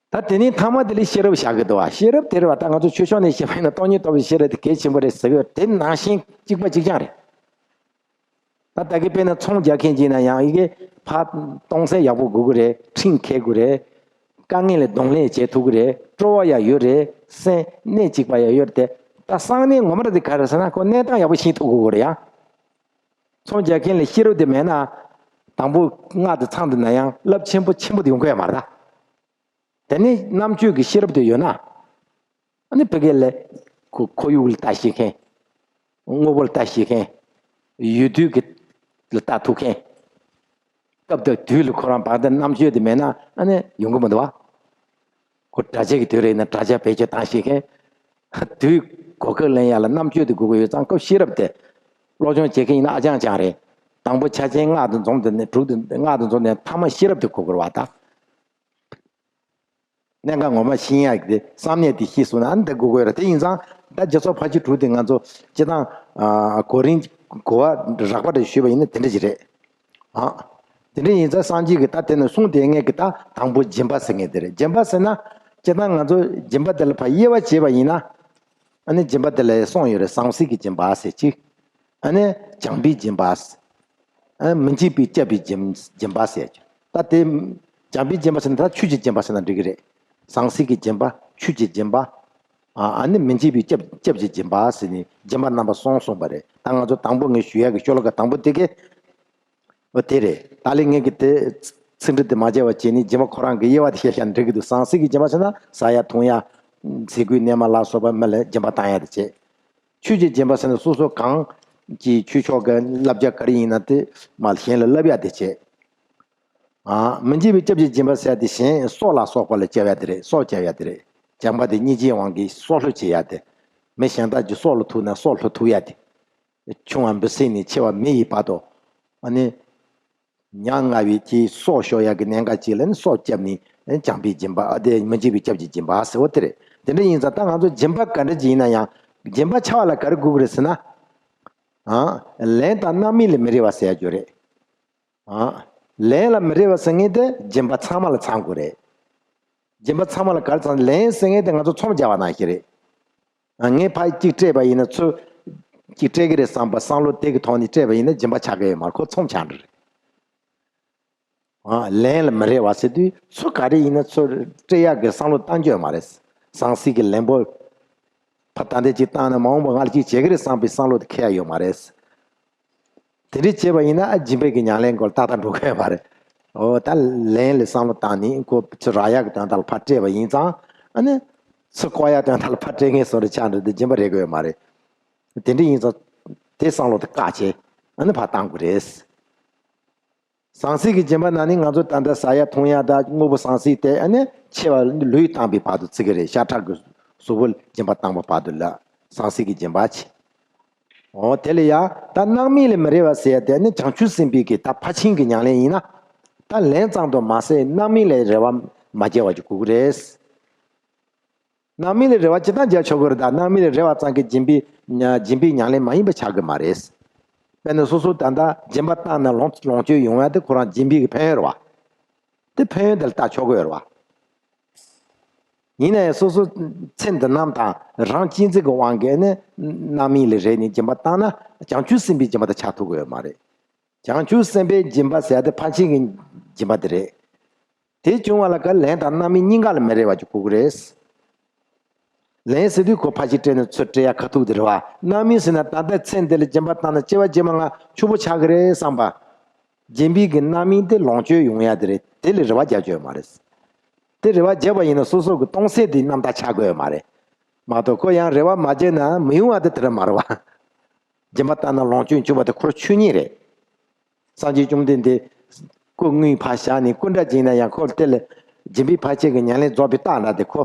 ད་དེ་ནས་ཐ་མ་དེ་ལ་ཤེས་རབ་བཞག་གི་འདུག་བ། ཤེས་རབ་དེ་རེད་བ། ད་ང་ཚོ་ཆོས་ཕྱོགས་ནས་བཤད་པ་ཡིན་ན་སྟོང་ཉིད་རྟོགས་པའི་ཤེས་རབ་དེ་གལ་ཆེན་པོ་རེད་ཟེར་གི་ཡོད། དེ་ནང་བཞིན་གཅིག་པ་གཅིག་རྐྱང་རེད། ད་ད་གི་དཔེར་ན་ཚོང་རྒྱག་མཁན་གྱིས་ན་ཡང་ཡི་གེ་ཕ་གཏོང་ས་ཡག་པོ་དགོས་ཀྱི་རེད། འཕྲིན་འཁེལ་དགོས་རེད། དཀའ་ངལ་ལ་གདོང་ལེན་བྱེད་ཐུབ་ཀྱི་རེད། སྤྲོ་བ་ཡང་ཡོད་རེད། སེམས་གནས་གཅིག་པ་ཡང་ཡོད་རེད་དེ། ད་གསང་གནས་ངོ་མ་རེད་དེ་ག་རེ་ཟེར་ན་ཁོ་གནས་སྟངས་ཡག་པོ་ཤེས་ཐུབ་དགོས་ཀྱི་རེད་ཡ། ཚོང་རྒྱག་མཁན་ལ་ཤེས་རབ་དེ་མེད་ན། དང་པོ་སྔགས་དེ་ཚང་དུ་ན་ཡང་རླབས་ཆེན་པོ་ཆེན་པོ་དེ་ཡོང་གི་ཡོད་མ་རེད་ད། དེ་ནས་རྣམ་དཔྱོད་ཀྱི་ཤེས་རབ་དེ་ཡོད་ན། ཨ་ནི་ཕ་གི་ལ། ཁོ་ཁོར་ཡུག་ལ་ལྟ་ཤེས་མཁན། དངོས་པོ་ལ་ལྟ་ཤེས་མཁན། ཡུལ་དུས་ཀྱི་ལ་ལྟ་ཐུབ་མཁན། སྐབས་དང་དུས་ལ་ཁོ་རང་བར་དུ་རྣམ་དཔྱོད་དེ་མེད་ན་ཨ་ནི་ཡོང་གི་མི་འདུག་བ། ཁོ་དྲ་རྒྱ་གི་དུས་རེད་ན་དྲ་རྒྱ་བེད་སྤྱོད་བཏང་ཤེས་མཁན། དུས་གོ་སྐབས་ལེན་ཡ་ལ་རྣམ་དཔྱོད་དེ་དགོས་ཀྱི་ཡོད་ཙང་སྐབས་ཤེས་རབ་དེ། སློབ་སྦྱོང་བྱེད་མཁན་ཡིན་ན་ཨ་ཅང་ཅང་རེད། དང་པོ་ཆ་ཆེན་སྔགས་དེ་འཛོམས་དེ་ནས་དྲུག་དེ་སྔགས་དེ་འཛོམས་དེ་ཐ་མ་ཤེས་རབ་དེ་གོ་དགོས་རེད་བ་ད། གནད་འགག་ངོ་མ་ཤེས་ཡག་གི་བསམ་ནས་དེ་ཤེས་སོང་ན་འདི་དགོས་དགོས་རེད། དེ་ཡིན་ཙང་ད་རྗེས་ཚོགས་ཕལ་ཆེར་དྲུག་དེ་ང་ཚོ་སྤྱི་བཏང་གོ་རིམ་གོ་བ་རགས་པ་རེ་ཞུས་པ་ཡིན་ན་དེ་འདྲ་ཞིག་རེད། ཨ། དེ་འདྲ་ཡིན་ཙང་སངས་རྒྱས་ཀྱི་ད་དེ་ནས་གསུང་དེ་ངས་ཀྱི་ད་དང་པོ་སྦྱིན་པ་ཟེར་མཁན་དེ་རེད། སྦྱིན་པ་ཟེར་ན་སྤྱི་བཏང་ང་ཚོ་སྦྱིན་པ་དེ་ལ་ཕར་དབྱེ་བ་བྱས་པ་ཡིན་ན། ཨ་ནི་སྦྱིན་པ་དེ་ལ་གསུངས་ཡོད་རེད། ཟང་ཟིང་གི་སྦྱིན་པ་ཟེར་གཅིག་ཨ་ནི་བྱམས་པའི་སྦྱིན་པ། ཨ་མི་འཇིགས་པས་བསྐྱབས་པའི་སྦྱིན་སྦྱིན་པ་ཟེར་གྱི། ད་དེ་བྱམས་པའི་སྦྱིན་པ་ཟེར་ན་ད་ཆོས་ཀྱི་སྦྱིན་པ་ཟེར་ན་འགྲིག་གི་རེད། ཟང་ཟིང་གི་སྦྱིན་པ། ཆོས་ཀྱི་སྦྱིན་པ། ཨ་ཨ་ནི་མི་འཇིགས་པས་བསྐྱབས་བསྐྱབས་ཀྱི་སྦྱིན་པ་ཟེར་ནས་སྦྱིན་པ་རྣམ་པ་གསུམ་གསུངས་པ་རེད། ད་ང་ཚོ་དང་པོ་ངས་ཞུ་ཡག་གི་ཤོ་ལོ་ཀ་དང་པོ་དེ་གས། འོ་དེ་རེད། ད་ལན་ངས་ཀྱི་དེ་ཚིག་འབྲུ་དེ་མ་བརྗེ་བ་བྱས་ནས་སྦྱིན་པ་ཁོ་རང་གི་དབྱེ་བ་དེ་བཤད་བཤད་ན་འགྲིག་གི་འདུག་ཟང་ཟིང་གི་སྦྱིན་པ་ཟེར་ན་ཟ་ཡ་འཐུང་ཡ། ཟས་གོས་གནས་མལ་ལ་སོགས་པ་མི་ལ་སྦྱིན་པ་བཏང་ཡ་དེ་བྱས། ཆོས་ཀྱི་སྦྱིན་པ་ཟེར་ན་སོ་སོ་གང་གི་ཆོས་ཕྱོགས་ཀྱི་བསླབ་བྱ་ག་རེ་ཡིན་ན་དེ་མ་གཞན་ལ་བསླབ་ཡ་དེ་བྱས། ཨ་མི་འཇིགས་པའི་སྐྱབས་ཀྱི་སྦྱིན་པ་ཟེར་ཡ་དེ་གཞན་སྲོག་ལ་སོགས་པ་ལ་སྐྱབས་ཡ་དེ་རེད། སྲོག་སྐྱབས་ཡ་དེ་རེད། བྱམས་པ་དེ་སྙིང་རྗེའི་དབང་གིས་སྲོག་བསླུ་བྱེད་ཡ་དེ། མི་གཞན་དག་གི་སྲོག་ལ་ཐུག་ན་སྲོག་བསླུ་ཐུབ་ཡ་དེ། ཆུང་བ་འབུ་སྲིན་ནས་ཆེ་བ་མི་ཡི་བར་དུ། ཨ་ནི། ཉ་ང་བའི་དེའི་སྲོག་ཤོར་ཡག་གི་གནད་འགག་ཅིག་ལ་ནི་སྲོག་བསྐྱབས་ནས་བྱམས་པའི་སྦྱིན་པ་ཨ་དེ་མི་འཇིགས་པའི་སྐྱབས་ཀྱི་སྦྱིན་པ་ཟེར་བ་དེ་རེད། དེ་འདྲ་ཡིན་ཙང་ད་ང་ཚོ་སྦྱིན་པ་ག་འདྲ་ཅིག་ཡིན་ན་ཡང་སྦྱིན་པ་བྱ་བ་ལ་ག་རེ་དགོས་ཀྱི་རེད་ཟེར་ན། ཨ། ལན་དང་རྣམ་སྨིན་ལ་མི་རེ་བ་ཟེར་ཡ་ཅིག་ཡོད་རེད། ཨ། ལན་ལ་མི་རེ་བ་ཟེར་མཁན་དེ་སྦྱིན་པ་ཚང་མ་ལ་ཚང་དགོས་རེད། སྦྱིན་པ་ཚང་མ་ལ་ག་རེ་ཚང་ལན་ཟེར་མཁན་དེ་ང་ཚོ་ཚོམས་རྒྱག་པ་ནང་བཞིན་རེད། ངས་ཕར་གཅིག་སྤྲད་པ་ཡིན་ན་ཚུར་གཅིག་སྤྲད་ཀྱི་རེད་བསམ་པ་བསམ་བློ་དེ་གི་ཐོག་ནས་སྤྲད་པ་ཡིན་ན་སྦྱིན་པ་ཆགས་ཀྱི་ཡོད་མ་རེད། ཁོ་ཚོམས་ཆགས་འགྲོ་རེད། ལན་ལ་མི་རེ་བ་ཟེར་དུས་ཚུར་ག་རེ་ཡིན་ན་ཚུར་སྤྲད་ཡག་གི་བསམ་བློ་བཏང་རྒྱུ་ཡོད་མ་རེད། ཟང་ཟིང་གི་ལན་པོ་ཕར་ད་ལྟ་གཅིག་བཏང་ན་མ་འོངས་པ་ང་ལ་གཅིག་བྱེད་ཀྱི་རེད་བསམ་པའི་བསམ་བློ་དེ་འཁོར་ཡ་ཡོད་མ་རེད། དེ་འདྲ་བྱས་པ་ཡིན་ན་ཨ་སྦྱིན་པའི་གི་ཉམས་ལེན་སྐོར་ཏག་ཏག་འགྲོ་གི་ཡོད་མ་རེད། འོ་ད་ལན་ལ་བསམ་བློ་བཏང་ནས་ཁོ་ཚུར་རག་ཡག་གི་དོན་དག་ལ་ཕར་སྤྲད་པ་ཡིན་ཙང་ཨ་ནི། ཚུར་བཀོག་ཡག་དོན་དག་ལ་ཕར་སྤྲད་མཁན་བཟོ་འདྲ་ཆགས་འགྲོ་དུས་སྦྱིན་པ་རེད་གི་ཡོད་མ་རེད། དེ་འདྲ་ཡིན་ཙང་དེ་བསམ་བློ་དེ་བཀག་བྱས་ཨ་ནི་ཕར་བཏང་དགོས་རེད། ཟང་ཟིང་གི་སྦྱིན་པ་ནང་ནས་ང་ཚོ་ད་ལྟ་ཟ་ཡ་འཐུང་ཡ་དང་དངོས་པོ་ཟང་ཟིང་དེ་ཨ་ནི་ཆེ་བ་ལུས་བཏང་པའི་བར་དུ་བརྩི་གི་རེད། ཤ་ཁྲག་གི་གཟུགས་པོ་སྦྱིན་པ་བཏང་པའི་བར་དུ་ལ་ཟང་ཟིང་གི་སྦྱིན་པ་བྱེད། འོ་དེ་ལ་ཡ་ད་སྣང་མེད་ལ་མི་རེ་བ་ཟེར་ཡ་དེ་ནི་བྱང་ཆུབ་སེམས་དཔའི་གི་ད་ཕར་ཕྱིན་གྱི་ཉམས་ལེན་ཡིན་ན། ད་ལན་ཙམ་དུ་མ་ཟད་སྣང་མེད་ལ་རེ་བ་མ་བརྒྱབ་པ་ཅིག་དགོས་ཀྱི་རེད། སྣང་མེད་ལ་རེ་བ་ཇི་ལྟར་བརྒྱབ་ཆོག་གི་རེད། ད་སྣང་མེད་ལ་རེ་བ་ཙམ་གྱིས་སྦྱིན་པའི་སྦྱིན་པའི་ཉམས་ལེན་མ་ཡིན་པ་ཆགས་ཀྱི་མ་རེད། དཔེར་ན་སོ་སོ་ད་ལྟ་སྦྱིན་པ་བཏང་ན་ལོངས་ལོངས་སྤྱོད་ཡོང་ཡ་དེ་ཁོ་རང་སྦྱིན་པའི་གི་ཕན་ཡོན་རེད་བ། དེ་ཕན་ཡོན་དེ་ལ་ལྟ་ཆོག་གི་ཡོད་རེད་བ། ཡིན་ན་ཡང་སོ་སོ་ཚེ་འདི་ནམ་དང་རང་གཅེས་འཛིན་གྱི་དབང་གིས་ནི་སྣང་མེད་ལ་རེ་ནས་སྦྱིན་པ་བཏང་ན་བྱང་ཆུབ་སེམས་དཔའི་སྦྱིན་པ་དེ་ཆགས་ཐུབ་ཀྱི་ཡོད་མ་རེད། བྱང་ཆུབ་སེམས་དཔའི་སྦྱིན་པ་ཟེར་ཡ་དེ་ཕར་ཕྱིན་གྱི་སྦྱིན་པ་དེ་རེད། དེ་བྱུང་བ་ལ་ཀ་ལན་དང་རྣམ་སྨིན་གཉིས་ཀ་ལ་མི་རེ་བ་ཅིག་དགོས་ཀྱི་རེད། ལན་ཟེར་དུས་ཁོ་ཕར་ཕྱིན་སྤྲད་ནས་ཚུར་སྤྲད་ཡ་ཁ་ཐུག་དེ་རེད་བ། རྣམ་སྨིན་ཟེར་ན་ད་ལྟ་ཚེ་འདི་ལ་སྦྱིན་པ་བཏང་ན་སྐྱེ་བ་རྗེས་མ་ང་ཕྱུག་པོ་ཆགས་ཀྱི་རེད་བསམ་པ། སྦྱིན་པའི་གི་རྣམ་སྨིན་དེ་ལོངས་སྤྱོད་ཡོང་ཡ་དེ་རེད། དེ་ལ་རེ་བ་རྒྱག་རྒྱུ་ཡོད་མ་རེད། དེ་རེ་བ་བརྒྱབ་པ་ཡིན་ན་སོ་སོ་གི་གཏོང་སའི་དེ་རྣམ་དག་ཆགས་དགོས་ཡོད་མ་རེད། མ་གཏོགས་ཁོ་ཡང་རེ་བ་མ་བརྒྱབ་ན་མི་ཡོང་བ་དེ་དེ་རེད་མ་རེད་བ། སྦྱིན་པ་བཏང་ན་ལོངས་སྤྱོད་འབྱུང་བ་དེ་ཁོ་ཆོས་ཉིད་རེད། སངས་རྒྱས་བཅོམ་ལྡན་འདས་སྐུ་དངོས་ཕར་བཞག་ནས་སྐུ་འདྲ་ཅིག་ཡིན་ན་ཡང་ཁོ་དེ་ལ་སྦྱིན་པའི་ཕར་ཕྱིན་གྱི་ཉམས་ལེན་རྫོགས་པའི་རྟགས་འདྲ་དེ་ཁོ།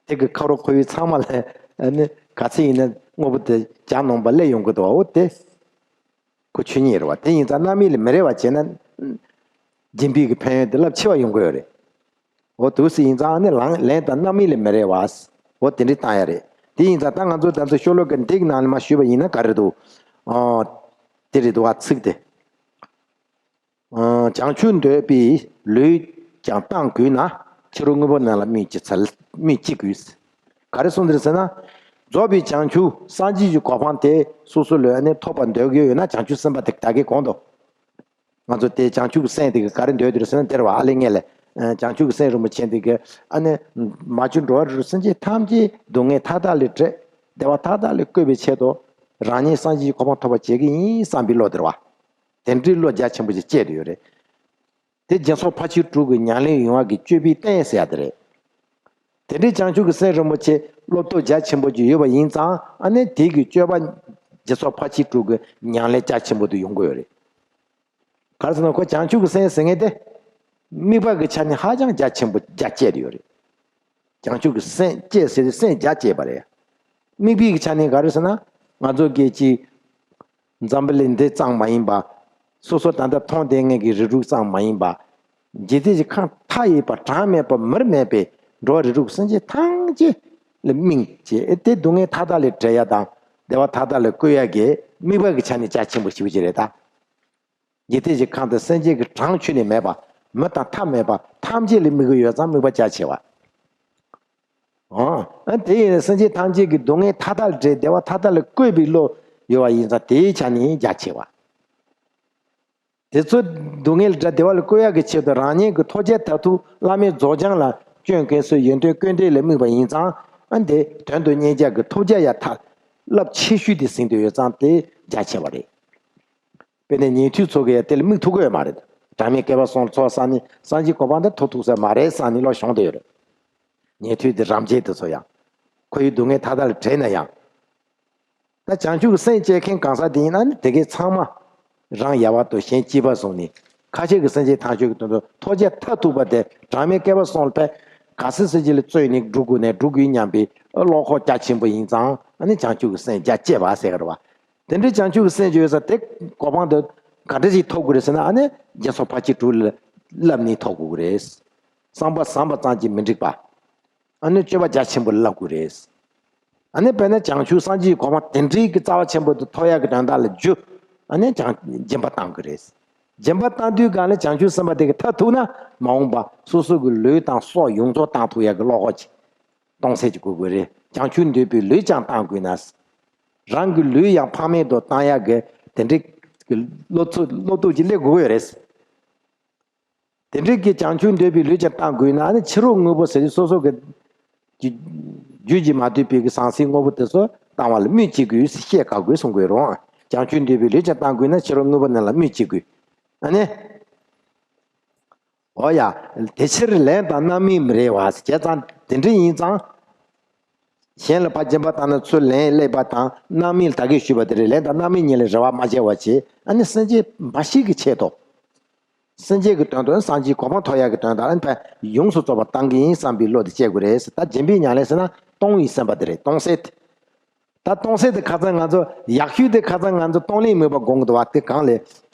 དེ་གི་ཁ་རོག་ཁོ་བོའི་ཚང་མ་ལ་ནི་ག་ཚད་ཡིན་ན་དངོས་པོ་དེ་གྱ་ནོམ་པ་སླེབས་ཡོང་གི་འདུག་བ། འོ་དེ་ཁོ་ཆོས་ཉིད་རེད་བ། དེ་ཡིན་ཙང་རྣམ་སྨིན་ལ་མི་རེ་བ་བྱས་ན་སྦྱིན་པའི་གི་ཕན་ཡོན་དེ་རླབས་ཆེ་བ་ཡོང་གི་ཡོད་རེད། འོ་དུས་སུ་ཡིན་ཙང་ནི་ལན་ལན་དང་རྣམ་སྨིན་ལས་མི་རེ་བ། འོ་དེ་འདྲའི་བཏང་ཡ་རེད། དེ་ཡིན་ཙང་ད་ང་ཚོ་ད་ཚོ་ཤོ་ལོ་ཀ་འདི་གི་ནང་ནས་མ་ཞུས་པ་ཡིན་ན་ག་རེ་འདུག་ཨོ། དེ་རེད་འདུག་བ་ཚིག་དེ། ཨོ། བྱང་ཆུབ་འདོད་པའི་ལུས་ཀྱང་བཏང་དགོས་ན། ཕྱི་རོལ་དངོས་པོ་རྣམས་ལ་སྨོས་ཅི་འཚལ། སྨོས་ཅི་དགོས། ག་རེ་གསུངས་འདུག་ཟེར་ན། རྫོགས་པའི་བྱང་ཆུབ་སངས་རྒྱས་ཀྱི་གོ་འཕང་དེ་སོ་སོ་ལ་ཨ་ནི་ཐོབ་པར་འདོད་ཀྱི་ཡོད་ན་བྱང་ཆུབ་སེམས་དཔའ་དེ་ད་གའི་གོང་དུ། ང་ཚོ་དེ་བྱང་ཆུབ་ཀྱི་སེམས་དེ་ག་རེ་འདོད་འདུག་ཟེར་ན་དེ་རེད་བ། ཨ་ལས་ངན་ལས། ཨ། བྱང་ཆུབ་ཀྱི་སེམས་རིན་པོ་ཆེ་འདི་ག་ཨ་ནི་མ་བྱོན་འགྲོ་བ་རིགས་དྲུག་སེམས་ཅན་ཐམས་ཅད་སྡུག་བསྔལ་མཐའ་དག་ལས་བྲལ། བདེ་བ་མཐའ་དག་ལས་བཀོད་པའི་ཆེད་དུ་རང་ཉིད་སངས་རྒྱས་ཀྱི་གོ་འཕང་ཐོབ་པར་བྱེད་ཀྱི་ཡིན་བསམ་པའི་བློ་དེ་རེད་བ། དེ་འདྲའི་བློ་རྒྱ་ཆེན་པོ་ཞིག་སྐྱེས་བསྡད་ཡོད་རེད། དེ་སྦྱིན་སོགས་ཕར་ཕྱིན་དྲུག་གི་ཉམས་ལེན་ཡོང་བ་གི་སྤྱོད་པའི་རྟེན་ཟེར་ཡ་དེ་རེད། དེ་འདྲའི་བྱང་ཆུབ་ཀྱི་སེམས་རིན་པོ་ཆེ་བློ་སྟོབས་རྒྱ་ཆེན་པོ་ཅིག་ཡོད་པ་ཡིན་ཙང་ཨ་ནི་དེ་གི་སྤྱོད་པ་སྦྱིན་སོགས་ཕར་ཕྱིན་དྲུག་གི་ཉམས་ལེན་རྒྱ་ཆེན་པོ་དེ་ཡོང་གི་ཡོད་རེད། ག་རེ་ཟེར་ན་ཁོ་བྱང་ཆུབ་ཀྱི་སེམས་ཟེར་མཁན་དེ། དམིགས་པ་གི་ཆ་ནས་ཧ་ཅང་རྒྱ་ཆེན་པོ་རྒྱ་བསྐྱེད་ཡོད་རེད། བྱང་ཆུབ་ཀྱི་སེམས་བསྐྱེད་ཟེར་དུས་སེམས་རྒྱ་བསྐྱེད་པ་རེད། དམིགས་པའི་གི་ཆ་ནས་ག་རེ་ཟེར་ན། ང་ཚོ་གལ་ཆེ། འཛམ་བུ་གླིང་འདི་ཙམ་མ་ཡིན་པ། སོ་སོ་ད་ལྟ་མཐོང་བསྡད་མཁན་གྱི་རིགས་དྲུག་ཙམ་མ་ཡིན་པ། འཇིག་རྟེན་གྱི་ཁམས་མཐའ་ཡས་པ་གྲངས་མེད་པ་མིར་མེད་པའི་འགྲོ་བ་རིགས་དྲུག་སེམས་ཅན་ཐམས་ཅད་ལ་དམིགས་བྱས་དེ་སྡུག་བསྔལ་མཐའ་དག་ལས་བྲལ་ཡ་དང་བདེ་བ་མཐའ་དག་ལ་བཀོད་ཡ་གི་དམིགས་པ་གི་ཆ་ནས་རྒྱ་ཆེན་པོ་ཞེ་པོ་ཅིག་རེད་ད། འཇིག་རྟེན་གྱི་ཁམས་དང་སེམས་ཅན་གྱི་གྲངས་ཆོད་ནས་མེད་པ། མི་དང་ཐ་མེད་པ་ཐམས་ཅད་ལ་དམིགས་ཀྱི་ཡོད་ཙང་དམིགས་པ་རྒྱ་ཆེ་བ། ཨང་། ཨ་དེ་ཡིན་ན་སེམས་ཅན་ཐམས་ཅད་ཀྱི་སྡུག་བསྔལ་མཐའ་དག་ལས་བྲལ་བདེ་བ་མཐའ་དག་ལ་བཀོད་པའི་བློ་ཡོད་པ་ཡིན་ཙང་དེའི་ཆ་ནས་རྒྱ་ཆེ་བ། དེ་ཚོ་སྡུག་བསྔལ་ལས་བྲལ་བདེ་བ་ལ་བཀོད་ཡག་གི་ཆེད་དུ་རང་ཉིད་ཀྱི་ཐོབ་བྱ་མཐར་ཐུག་བླ་མེད་རྫོགས་བྱང་ལ་སྐྱོན་ཀུན་སེལ་ཡོན་ཏན་ཀུན་འདུས་ལ་དམིགས་པ་ཡིན་ཙང་ཨ་འདི་དོན་དུ་གཉེར་བྱ་གི་ཐོབ་བྱ་ཡ་ཐ་རླབས་ཆེ་ཤོས་དེ་ཟིན་དུ་ཡོད་ཙང་དེ་རྒྱ་ཆེ་བ་རེད། དཔེར་ན་ཉན་ཐོས་ཚོ་གིས་དེ་ལ་དམིགས་ཐུབ་ཀྱི་ཡོད་མ་རེད། གྲངས་མེད་བསྐལ་པ་གསུམ་ལ་འཚོ་བ་བསགས་ནས་སངས་རྒྱས་གོ་འཕང་དེ་ཐོབ་ཐུབ་ས་མ་རེད་བསམ་ནས་བློ་ཞོང་བསྡད་ཡོད་རེད། ཉན་ཐོས་དེ་རབ་འབྱེད་དེ་ཚོ་ཡང་། ཁོ་ཡི་སྡུག་བསྔལ་མཐའ་དག་ལས་བྲལ་ན་ཡང་། ད་བྱང་ཆུབ་ཀྱི་སེམས་བསྐྱེད་མཁན་གང་ཟག་དེ་ཡིན་ན་ནི་དེ་གའི་ཚང་མ་རང་ཡལ་བ་དང་གཞན་གཅེས་པ་བཟུང་ནས་ཁ་ཆེ་གི་སེམས་ཅན་ཐམས་ཅད་ཀྱི་དོན་དུ་ཐོབ་བྱ་མཐར་ཐུག་པ་དེ་གྲངས་མེད་བསྐལ་པ་གསུམ་ལ་ཕར་ག་སེ་སེ་ཅིག་ལ་བརྩོན་ནས་སྒྲུབ་དགོས་ནས་སྒྲུབ་དགོས་སྙམ་པའི་བློ་ཁོག་རྒྱ་ཆེན་པོ་ཡིན་ཙང་ཨ་ནི་བྱང་ཆུབ་ཀྱི་སེམས་རྒྱ་བསྐྱེད་པ་ཟེར་གི་རེད་བ། དེ་འདྲའི་བྱང་ཆུབ་ཀྱི་སེམས་ཅིག་ཡོད་ས་དེ་གོ་འཕང་དེ་ག་འདྲ་ཞིག་ཐོབ་དགོས་རེད་ཟེར་ན་ཨ་ནི་སྦྱིན་སོགས་ཕར་ཕྱིན་དྲུག་ལ་བསླབས་ནས་ཐོབ་དགོས་ཀྱི་རེད། བསམ་པ་བཟང་པ་ཙམ་གྱིས་མི་འགྲིག་པ། ཨ་ནི་སྤྱོད་པ་རྒྱ་ཆེན་པོ་ལ་བསླབ་དགོས་རེད། ཨ་ནི་དཔེར་ན་བྱང་ཆུབ་སངས་རྒྱས་ཀྱི་གོ་འཕང་དེ་འདྲའི་གི་རྩ་བ་ཆེན་པོ་དེ་ཐོབ་ཡག་གི་དོན་དག་ལ་རྒྱུ། ཨ་ནི་བྱང་སྦྱིན་པ་གཏང་དགོས་རེད། སྦྱིན་པ་གཏང་དུས་གང་ལ་བྱང་ཆུབ་སེམས་དཔའ་དེ་གི་མཐར་ཐུག་ན་མ་འོངས་པ་སོ་སོ་གི་ལུས་དང་སྲོག་ཡོངས་རྫོགས་གཏང་ཐུབ་ཡག་གི་བློ་ཁོག་ཅིག་གཏོང་སེམས་ཅིག་དགོས་དགོས་རེད། བྱང་ཆུབ་འདོད་པའི་ལུས་ཀྱང་གཏང་དགོས་ན། རང་གི་ལུས་ཡང་ཕངས་མེད་དུ་གཏང་ཡག་གི་དེ་འདྲའི་གི་བློ་ཚོ་བློ་སྟོབས་ཅིག་སླེབས་དགོས་ཀྱི་ཡོད་རེད། དེ་འདྲའི་གི་བྱང་ཆུབ་འདོད་པའི་ལུས་ཀྱང་གཏང་དགོས་ན་ནི་ཕྱི་རོལ་དངོས་པོ་ཟེར་དུས་སོ་སོ་གི་རྒྱུ་རྒྱུད་ཀྱིས་མ་ལྡོག་པའི་གི་ཟང་ཟིང་དངོས་པོ་དེ་ཚོ་གཏང་བ་ལ་སྨོས་ཅི་དགོས་ཞེས་བཤད་དགོས་གསུང་གི་ཡོད་རུང་། བྱང་ཆུབ་འདོད་པའི་ལུས་ཀྱང་གཏང་དགོས་ན་ཕྱི་རོལ་དངོས་པོ་རྣམས་ལ་སྨོས་ཅི་དགོས། ཨ་ནི། འོ་ཡ། དེ་ཕྱིར་ལན་དང་རྣམ་སྨིན་མི་རེ་བ། བྱས་ཙང་དེ་འདྲ་ཡིན་ཙང་། གཞན་ལ་ཕར་སྦྱིན་པ་བཏང་ན་ཚུར་ལན་སླེབས་པ་དང་རྣམ་སྨིན་ལ་ད་གིན་ཞུས་པ་དེ་རེད། ལན་དང་རྣམ་སྨིན་གཉིས་ལ་རེ་བ་མ་བྱེད་པ་བྱས་ཨ་ནི་སེམས་ཅན་འབའ་ཞིག་གི་ཆེད་དུ། སེམས་ཅན་གྱི་དོན་དུ་སངས་རྒྱས་གོ་འཕང་ཐོབ་ཡག་གི་དོན་དག་ཨ་ནི་ཕར་ཡོངས་སུ་རྫོགས་པ་བཏང་གི་ཡིན་བསམ་པའི་བློ་དེ་སྐྱེ་དགོས་རེད། ད་སྦྱིན་པའི་ཉམས་ལེན་ཟེར་ན་གཏོང་བའི་སེམས་པ་དེ་རེད། གཏོང་སེམས་དེ། ད་གཏོང་སེམས་དེ་ཁ་སང་ང་ཚོ་ཡག་ཤོས་དེ་ཁ་སང་ང་ཚོ་གཏོང་ལེན་མོས་པ་སྒོམ་གི་འདུག་བ། དེ་གང་ལས།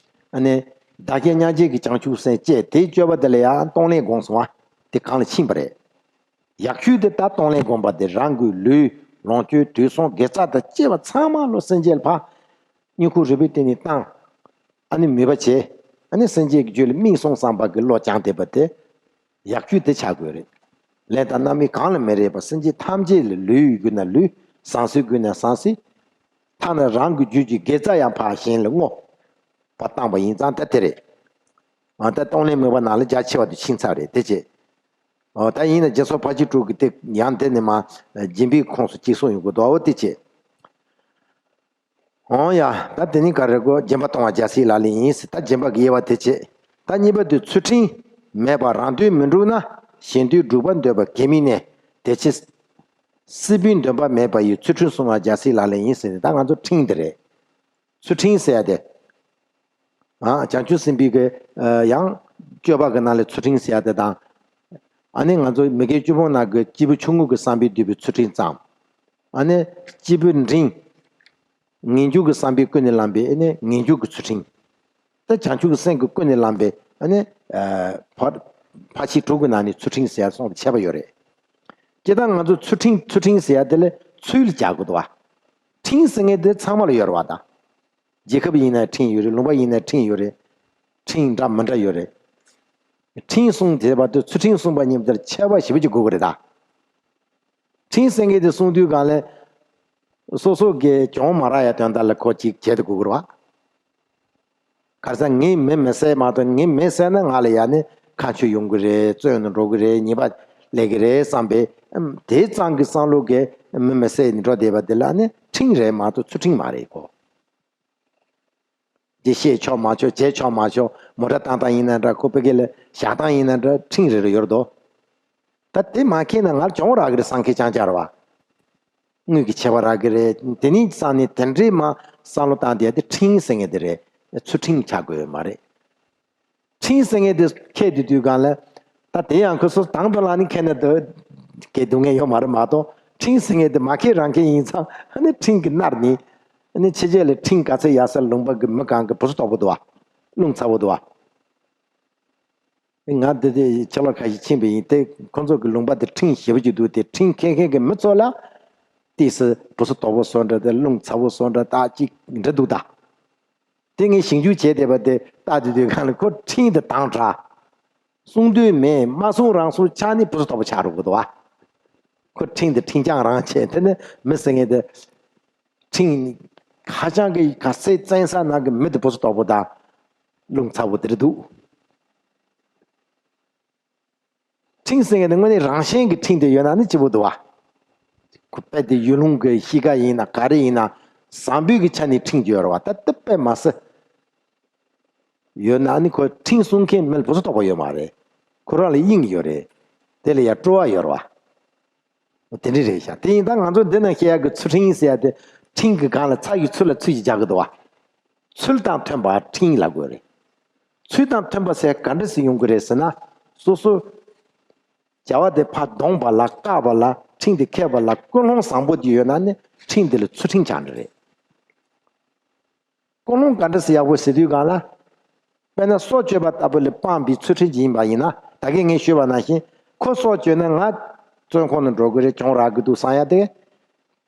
ཨ་ནི། བདག་གཞན་མཉམ་བརྗེ་གི་བྱང་ཆུབ་སེམས་བསྐྱེད་དེའི་སྤྱོད་པ་དེ་ལ་ཡང་གཏོང་ལེན་སྒོམ་སོང་བ། དེ་གང་ལ་ཕྱིན་པ་རེད། ཡག་ཤོས་དེ་ད་གཏོང་ལེན་སྒོམ་པ་དེ་རང་གི་ལུས་ལོངས་སྤྱོད་དུས་གསུམ་དགེ་རྩ་དང་བཅས་པ་ཚང་མ་བློ་སེམས་བསྐྱེད་ལ་ཕར། སྙིང་ཁུང་རུས་པའི་གཏིང་ནས་བཏང་། ཨ་ནི་མོས་པ་བྱས། ཨ་ནི་སེམས་ཅན་གྱི་རྒྱུད་ལ་སྨིན་སོང་བསམ་པ་གི་བློ་བཅངས་བསྡད་པ་དེ། ཡག་ཤོས་དེ་ཆགས་དགོས་རེད། ལན་དང་རྣམ་སྨིན་གང་ལ་མི་རེ་བ། སེམས་ཅན་ཐམས་ཅད་ལ་ལུས་དགོས་ན་ལུས། ཟང་ཟིང་དགོས་ན་ཟང་ཟིང་། ཐ་ན་རང་གི་རྒྱུད་ཀྱི་དགེ་རྩ་ཡང་ཕར་གཞན་ལ་བསྔོ། བ་བཏང་པ་ཡིན་ཙང་ད་དེ་རེད། ཨ་ད་གཏོང་ལེན་མོས་པ་ནང་ལ་རྒྱ་ཆེ་བ་དེ་ཕྱིན་ཚར་རེད་དེ་བྱས། ཨོ་ད་ཡིན་ན་སྦྱིན་སོགས་ཕར་ཕྱིན་དྲུག་གི་དེ་ཡང་དེ་ནས་མ་སྦྱིན་པའི་ཁོངས་སུ་གཅིག་གསུངས་ཡོང་གི་འདུག་འོ་དེ་བྱས། འོང་ཡ། ད་དེ་ནི་ག་རེ་གོ། སྦྱིན་པ་གཏོང་བ་རྒྱལ་སྲས་ལག་ལེན་ཡིན་ཟེར། ད་སྦྱིན་པ་གི་དབྱེ་བ་དེ་བྱས། ད་གཉིས་པ་དེ་ཚུལ་ཁྲིམས་མེད་པར་རང་དོན་མི་འགྲུབ་ན་གཞན་དོན་སྒྲུབ་པར་འདོད་པ་གལ་མིན་ནས། དེ་ཕྱིར་སྲིད་པའི་འདུན་པ་མེད་པ་ཡི། ཚུལ་ཁྲིམས་སྲུང་བ་རྒྱལ་སྲས་ལག་ལེན་ཡིན་ཟེར་ནས་ད་ང་ཚོ་ཁྲིམས་དེ་རེད། ཚུལ་ཁྲིམས་ཟེར་ཡ་དེ། ཨ་བྱང་ཆུབ་སེམས་དཔའི་གི་ཡང་སྤྱོད་པ་གི་ནང་ལས་ཚུལ་ཁྲིམས་ཟེར་ཡ་དེ་དང་། ཨ་ནི་ང་ཚོ་མི་དགེ་བཅུ་སྤོང་ནང་གི་སྐྱེས་བུ་ཆུང་ངུ་གི་བསམ་པས་བསྡུས་པའི་ཚུལ་ཁྲིམས་ཙམ། ཨ་ནི་སྐྱེས་བུ་འབྲིང་། ངེས་འབྱུང་གི་བསམ་པས་ཀུན་ནས་བསླངས་པའི་ཨ་ནི་ངེས་འབྱུང་གི་ཚུལ་ཁྲིམས། ད་བྱང་ཆུབ་ཀྱི་སེམས་ཀྱིས་ཀུན་ནས་བསླངས་པའི་ཨ་ནི་ཕར་ ཕར་ཕྱིན་དྲུག་གི་ནང་ནས་ཚུལ་ཁྲིམས་ཟེར་ཡ་སོང་དེ་ཁྱད་པར་ཡོད་རེད། སྤྱིར་བཏང་ང་ཚོ་ཚུལ་ཁྲིམས་ཚུལ་ཁྲིམས་ཟེར་ཡ་དེ་ལ་ཚུལ་རྒྱག་དགོས་འདུག་བ། ཁྲིམས་ཟེར་མཁན་དེ་ཚང་མ་ལ་ཡོད་རེད་བ་དང་། རྒྱལ་ཁབ་ཡིན་ན་ཁྲིམས་ཡོད་རེད། ལུང་པ་ཡིན་ན་ཁྲིམས་ཡོད་རེད། ཁྲིམས་འདྲ་མི་འདྲ་ཡོད་རེད། ཁྲིམས་སྲུང་བྱེད་པ་དེ་ཚུལ་ཁྲིམས་སྲུང་བ་གཉིས་དེར་ཁྱད་པར་ཞེ་པོ་ཅིག་དགོས་ཀྱི་རེད་ད། ཁྲིམས་ཟེར་མཁན་དེ་སྲུང་དུས་སྒང་ལ། སོ་སོ་གི་གྱོང་མ་རག་ཡ་དོན་དག་ལ་ཁོ་ཅིག་བྱེད་དུ་དགོས་ཀྱི་རེད་བ། ག་རེ་ཟེར་ངས་མི་མི་བསད་མ་གཏོགས་ངས་མི་བསད་ན་ང་ལ་ཡ་ནི་ཁ་མཆུ་ཡོང་གི་རེད། བཙོན་དུ་འགྲོ་གི་རེད། ཉེས་པ་སླེབས་ཀྱི་རེད་བསམ་པའི་ཨམ་དེ་ཙམ་གྱི་བསམ་བློ་གིས་མི་མི་བསད་ནས་འགྲོ་བསྡད་པ་དེ་ལ་ནི་ཁྲིམས་རེད་མ་གཏོགས་ཚུལ་ཁྲིམས་མ་རེད་ཁོ། འདི་བཤད་ཆོག་མ་ཆོག་བྱས་ཆོག་མ་ཆོག་མོ་ཊ་བཏང་སྟངས་ཡིན་ན་འདྲ། ཁོ་ཕ་གི་ལ་བཞག་སྟངས་ཡིན་ན་འདྲ། ཁྲིམས་རེ་རེ་ཡོད་དོ། ད་དེ་མ་མཁྱེན་ན་ང་ལ་གྱོང་རག་གི་རེད་བསམ་མཁན་རྐྱང་རྐྱང་རེད་བ། དངུལ་གྱི་ཆད་པ་རག་གི་རེད། དེ་ནས་བསམ་ནས་དེ་འདྲའི་མ་བསམ་བློ་བཏང་བསྡད་དེ་ཁྲིམས་ཟེར་མཁན་དེ་རེད། ཚུལ་ཁྲིམས་ཆགས་དགོས་ཡོད་མ་རེད། ཁྲིམས་ཟེར་མཁན་དེ་ཁྱེད་དེ་དུས་སྒང་ལ། ད་དེ་ཡང་ཁོ་ཚོ་དང་དུ་ལ་ནི་ཁྱེད་ནི་དུ་གས་སྡུག་བསྔལ་ཡོད་མ་རེད་མ་གཏོགས། ཁྲིམས་ཟེར་མཁན་དེ་མ་ཁྱེད་རང་ཁྱེད་ཡིན་ཙང་ཨ་ནི་ཁྲིམས་ཀྱི་མནར་ནི། ཨ་ནི་ཕྱི་རྒྱལ་ལ་ཁྲིམས་ག་ཚོད་ཡག་ས་ལུང་པ་གི་མི་གང་གི་བུ་སུ་དོག་པོ་འདུག་བ། རླུང་ཚ་པོ་འདུག་བ། ང་འདི་དེ་ཕྱི་ལོགས་ཁ་ཤས་ཕྱིན་པ་ཡིན་ཏེ། ཁོ་ཚོ་གི་ལུང་པ་དེ་ཁྲིམས་ཞེ་པོ་ཅིག་འདུག་སྟེ། ཁྲིམས་མཁས་མཁན་གྱི་མི་ཚོ་ལ་ཏིས་སི་བུ་སུ་དོག་པོ་བཟོ་འདྲ་དེ། རླུང་ཚ་པོ་བཟོ་འདྲ་ད་ཅིག་འདྲ་འདུག་ད། དེ་ངས་ཞིབ་འཇུག་བྱས་བསྡད་པ་དེ་ལྟ་དུས་དུས་སྒང་ལ་ཁོ་ཁྲིམས་དེ་དྭངས་དྲགས། སྲུང་འདོད་མེད། མ་སྲུང་རང་སྲུང་ཆགས་ནས་བུ་སུ་དོག་པོ་ཆགས་འགྲོ་གི་འདུག་བ། ཁོ་ཁྲིམས་དེ་ཁྲིམས་རྐྱང་རང་བྱས། དེ་ནི་མི་ཟེར་མཁན་དེ་ཁྲིམས་ཧ་ཅང་གི་ག་ཚད་བཙན་ས་ནང་གི་མི་དེ་བུ་སུ་དོག་པོ་དང་རླུང་ཚ་པོ་དེ་འདྲ་འདུག་ཁྲིམས་ཟེར་མཁན་དེ་དངོས་གནས་རང་བཞིན་གྱི་ཁྲིམས་དེ་ཡོད་ན་ནི་སྐྱིད་པོ་འདུག་བ། ཁོ་དཔེ་དེ་ཡུལ་ལུང་གི་གཤིས་ཀ་ཡིན་ན་ག་རེ་ཡིན་ན་བཟང་པོའི་གི་ཆ་ནས་ཁྲིམས་ཡོད་རེད་བ། ད་དེ་དཔེ་མ་སྲིད་ཡོད་ན་ནི་ཁོ་ཁྲིམས་སྲུང་མཁན་མི་ལ་བུ་སུ་དོག་པོ་ཡོད་མ་རེད། ཁོ་རང་ལ་དབྱིངས་ཡོད་རེད། དེ་ལ་ཡ་སྤྲོ་བ་ཡོད་རེད་བ། འོ་དེ་འདྲ་རེད་ཤག་དེ་ཡིན་ད་ང་ཚོ་འདི་ན་བཤད་ཡག་གི་ཚུལ་ཁྲིམས་ཟེར་ཡ་དེ་ཁྲིམས་ཀྱི་སྒང་ལ་ཚ་ཡི་ཚུལ་ལ་ཚུལ་གྱིས་རྒྱག་གི་འདུག་བ། ཚུལ་དང་མཐུན་པ་ཁྲིམས་ལབ་དགོས་རེད། ཚུལ་དང་མཐུན་པ་ཟེར་ག་འདྲ་ཞིག་ཡོང་གི་རེད་ཟེར་ན། སོ་སོ་བྱ་བ་དེ་ཕར་གདོང་པ་ལ་བཀག་པ་ལ་ཁྲིམས་དེ་འཁེལ་བ་ལ་ཀུན་སློང་བཟང་པོ་དེ་ཡོད་ན་ནི་ཁྲིམས་དེ་ལ་ཚུལ་ཁྲིམས་ཆགས་འདྲ་རེད། ཀུན་སློང་ག་འདྲ་ཞིག་ཡག་པོ་ཟེར་དུས་སྒང་ལ། དཔེར་ན་སྲོག་གཅོད་པ་ལྟ་བུ་ལ་སྤངས་པའི་ཚུལ་ཁྲིམས་ཡིན་པ་ཡིན་ན། ད་གིན་ངས་ཞུས་པ་ནང་བཞིན་ཁོ་སྲོག་གཅོད་ན་ང་བཙོན་ཁང་ནང་འགྲོ་གི་རེད། གྱོང་རག་གི་འདུག་བསམ་ཡ་དེ།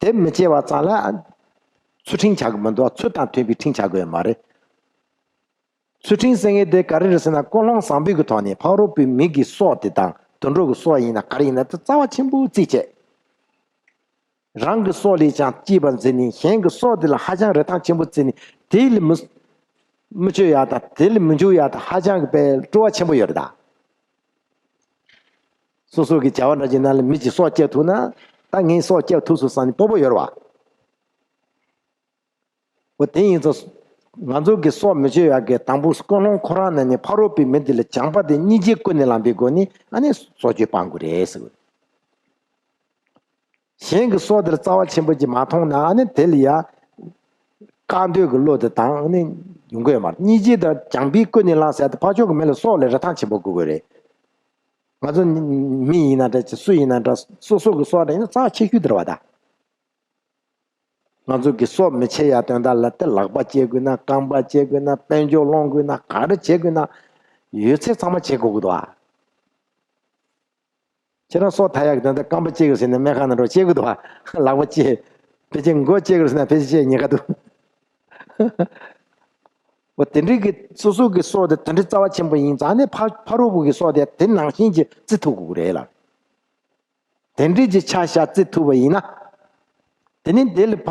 དེ་མི་བྱེད་པ་ཙམ་ལ་ཚུལ་ཁྲིམས་ཆགས་གི་མི་འདུག་ཚུལ་དང་མཐུན་པའི་ཁྲིམས་ཆགས་གི་ཡོད་མ་རེད། ཚུལ་ཁྲིམས་ཟེར་མཁན་དེ་ག་རེ་རེད་ཟེར་ན། ཀུན་སློང་བཟང་པོའི་གི་ཐོག་ནས་ཕ་རོལ་པོའི་མི་གི་སྲོག་དེ་དང་དུད་འགྲོ་གི་སྲོག་ཡིན་ན་ག་རེ་ཡིན་ན་དེ་རྩ་བ་ཆེན་པོ་རྩིས་བྱས། རང་གི་སྲོག་ལས་ཀྱང་སྐྱིད་པར་འཛིན་ནས་གཞན་གྱི་སྲོག་དེ་ལ་ཧ་ཅང་རིན་ཐང་ཆེན་པོ་བརྩིས་ནས་དེ་ལ་མི་མི་སྤྱོད་ཡག་དང་དེ་ལ་མི་འཇུག་ཡག་དང་ཧ་ཅང་གི་དཔེ་སྤྲོ་བ་ཆེན་པོ་ཡོད་རེད་ད། སོ་སོ་གི་བྱ་བ་འདྲ་ཅིག་ནང་ལ་མི་གཅིག་སྲོག་བསྐྱབ་ཐུབ་ན་ད་ངས་སྲོག་བསྐྱབ་ཐུབ་སོང་བསམ་ནས་སྤོབས་པ་ཡོད་རེད་བ། འོ་དེ་ཡིན་ཙང་ང་ཚོ་གི་སྲོག་མི་གཅོད་ཡག་གི་དང་པོ་ཀུན་སློང་ཁོ་རང་ནང་ནས་ཕ་རོལ་པོའི་མི་འདི་ལ་བྱམས་པ་དེ་སྙིང་རྗེ་ཀུན་ནས་བསླངས་པའི་སྒོ་ནས་ཨ་ནི་སྲོག་གཅོད་སྤང་དགོས་རེད་ཟེར། གཞན་གྱི་སྲོག་དེར་རྩ་བ་ཆེན་པོ་ཅིག་མ་མཐོང་ན་ཨ་ནི་དེ་ལ་ཡ་བཀག་འདོད་ཀྱི་བློ་དེ་དང་ཨ་ནི་ཡོང་གི་ཡོད་མ་རེད། སྙིང་རྗེ་དང་བྱམས་པས་ཀུན་ནས་བསླངས་ཟེར་དེ་ཕར་ཕྱོགས་ཀྱི་མི་ལ་སྲོག་ལས་རིན་ཐང་ཆེན་པོ་དགོས་ཀྱི་རེད། ང་ཚོ་མི་ཡིན་ན་འདྲ་ཅིག་སུ་ཡིན་ན་འདྲ་སོ་སོ་གི་སྲོག་དེ་ཡིན་ན་རྩ་བ་ཆེ་ཤོས་དེ་རེད་བ་ད། ང་ཚོ་གི་སྲོག་མི་བཅད་ཡ་དོན་དག་ལ་དེ་ལག་པ་བཅད་དགོས་ན། རྐང་པ་བཅད་དགོས་ན། དཔལ་འབྱོར་སློང་དགོས་ན། ག་རེ་བྱེད་དགོས་ན་ཡོད་ཚད་ཚང་མ་བྱེད་དགོས་ཀྱི་འདུག་ཨ། ཁྱེད་རང་སྲོག་ཐར་ཡག་གི་དོན་དག་རྐང་པ་བཅད་དགོས་ཟེར་ནས་སྨན་ཁང་ནང་འགྲོ་བཅད་དགོས་འདུག་ཨ། ལག་པ་བཅད། ཕལ་ཆེར་མགོ་བཅད་དགོས་ཟེར་ན་ཕལ་ཆེར་བཅད་ཉེན་ཁ་འདུག་འོ་དེ་འདྲའི་གི་སོ་སོ་གི་སྲོག་དེ་དེ་འདྲའི་རྩ་བ་ཆེན་པོ་ཡིན་ཙང་ནི་ཕ་ཕ་རོལ་པོ་གི་སྲོག་དེ་དེ་ནང་བཞིན་གྱི་བརྩི་ཐུབ་དགོས་ཀྱི་རེད་ལ། དེ་འདྲའི་ཅིག་ཆ་བཞག་བརྩི་ཐུབ་པ་ཡིན་ན། དེ་ནི་དེ་ལ་ཕ་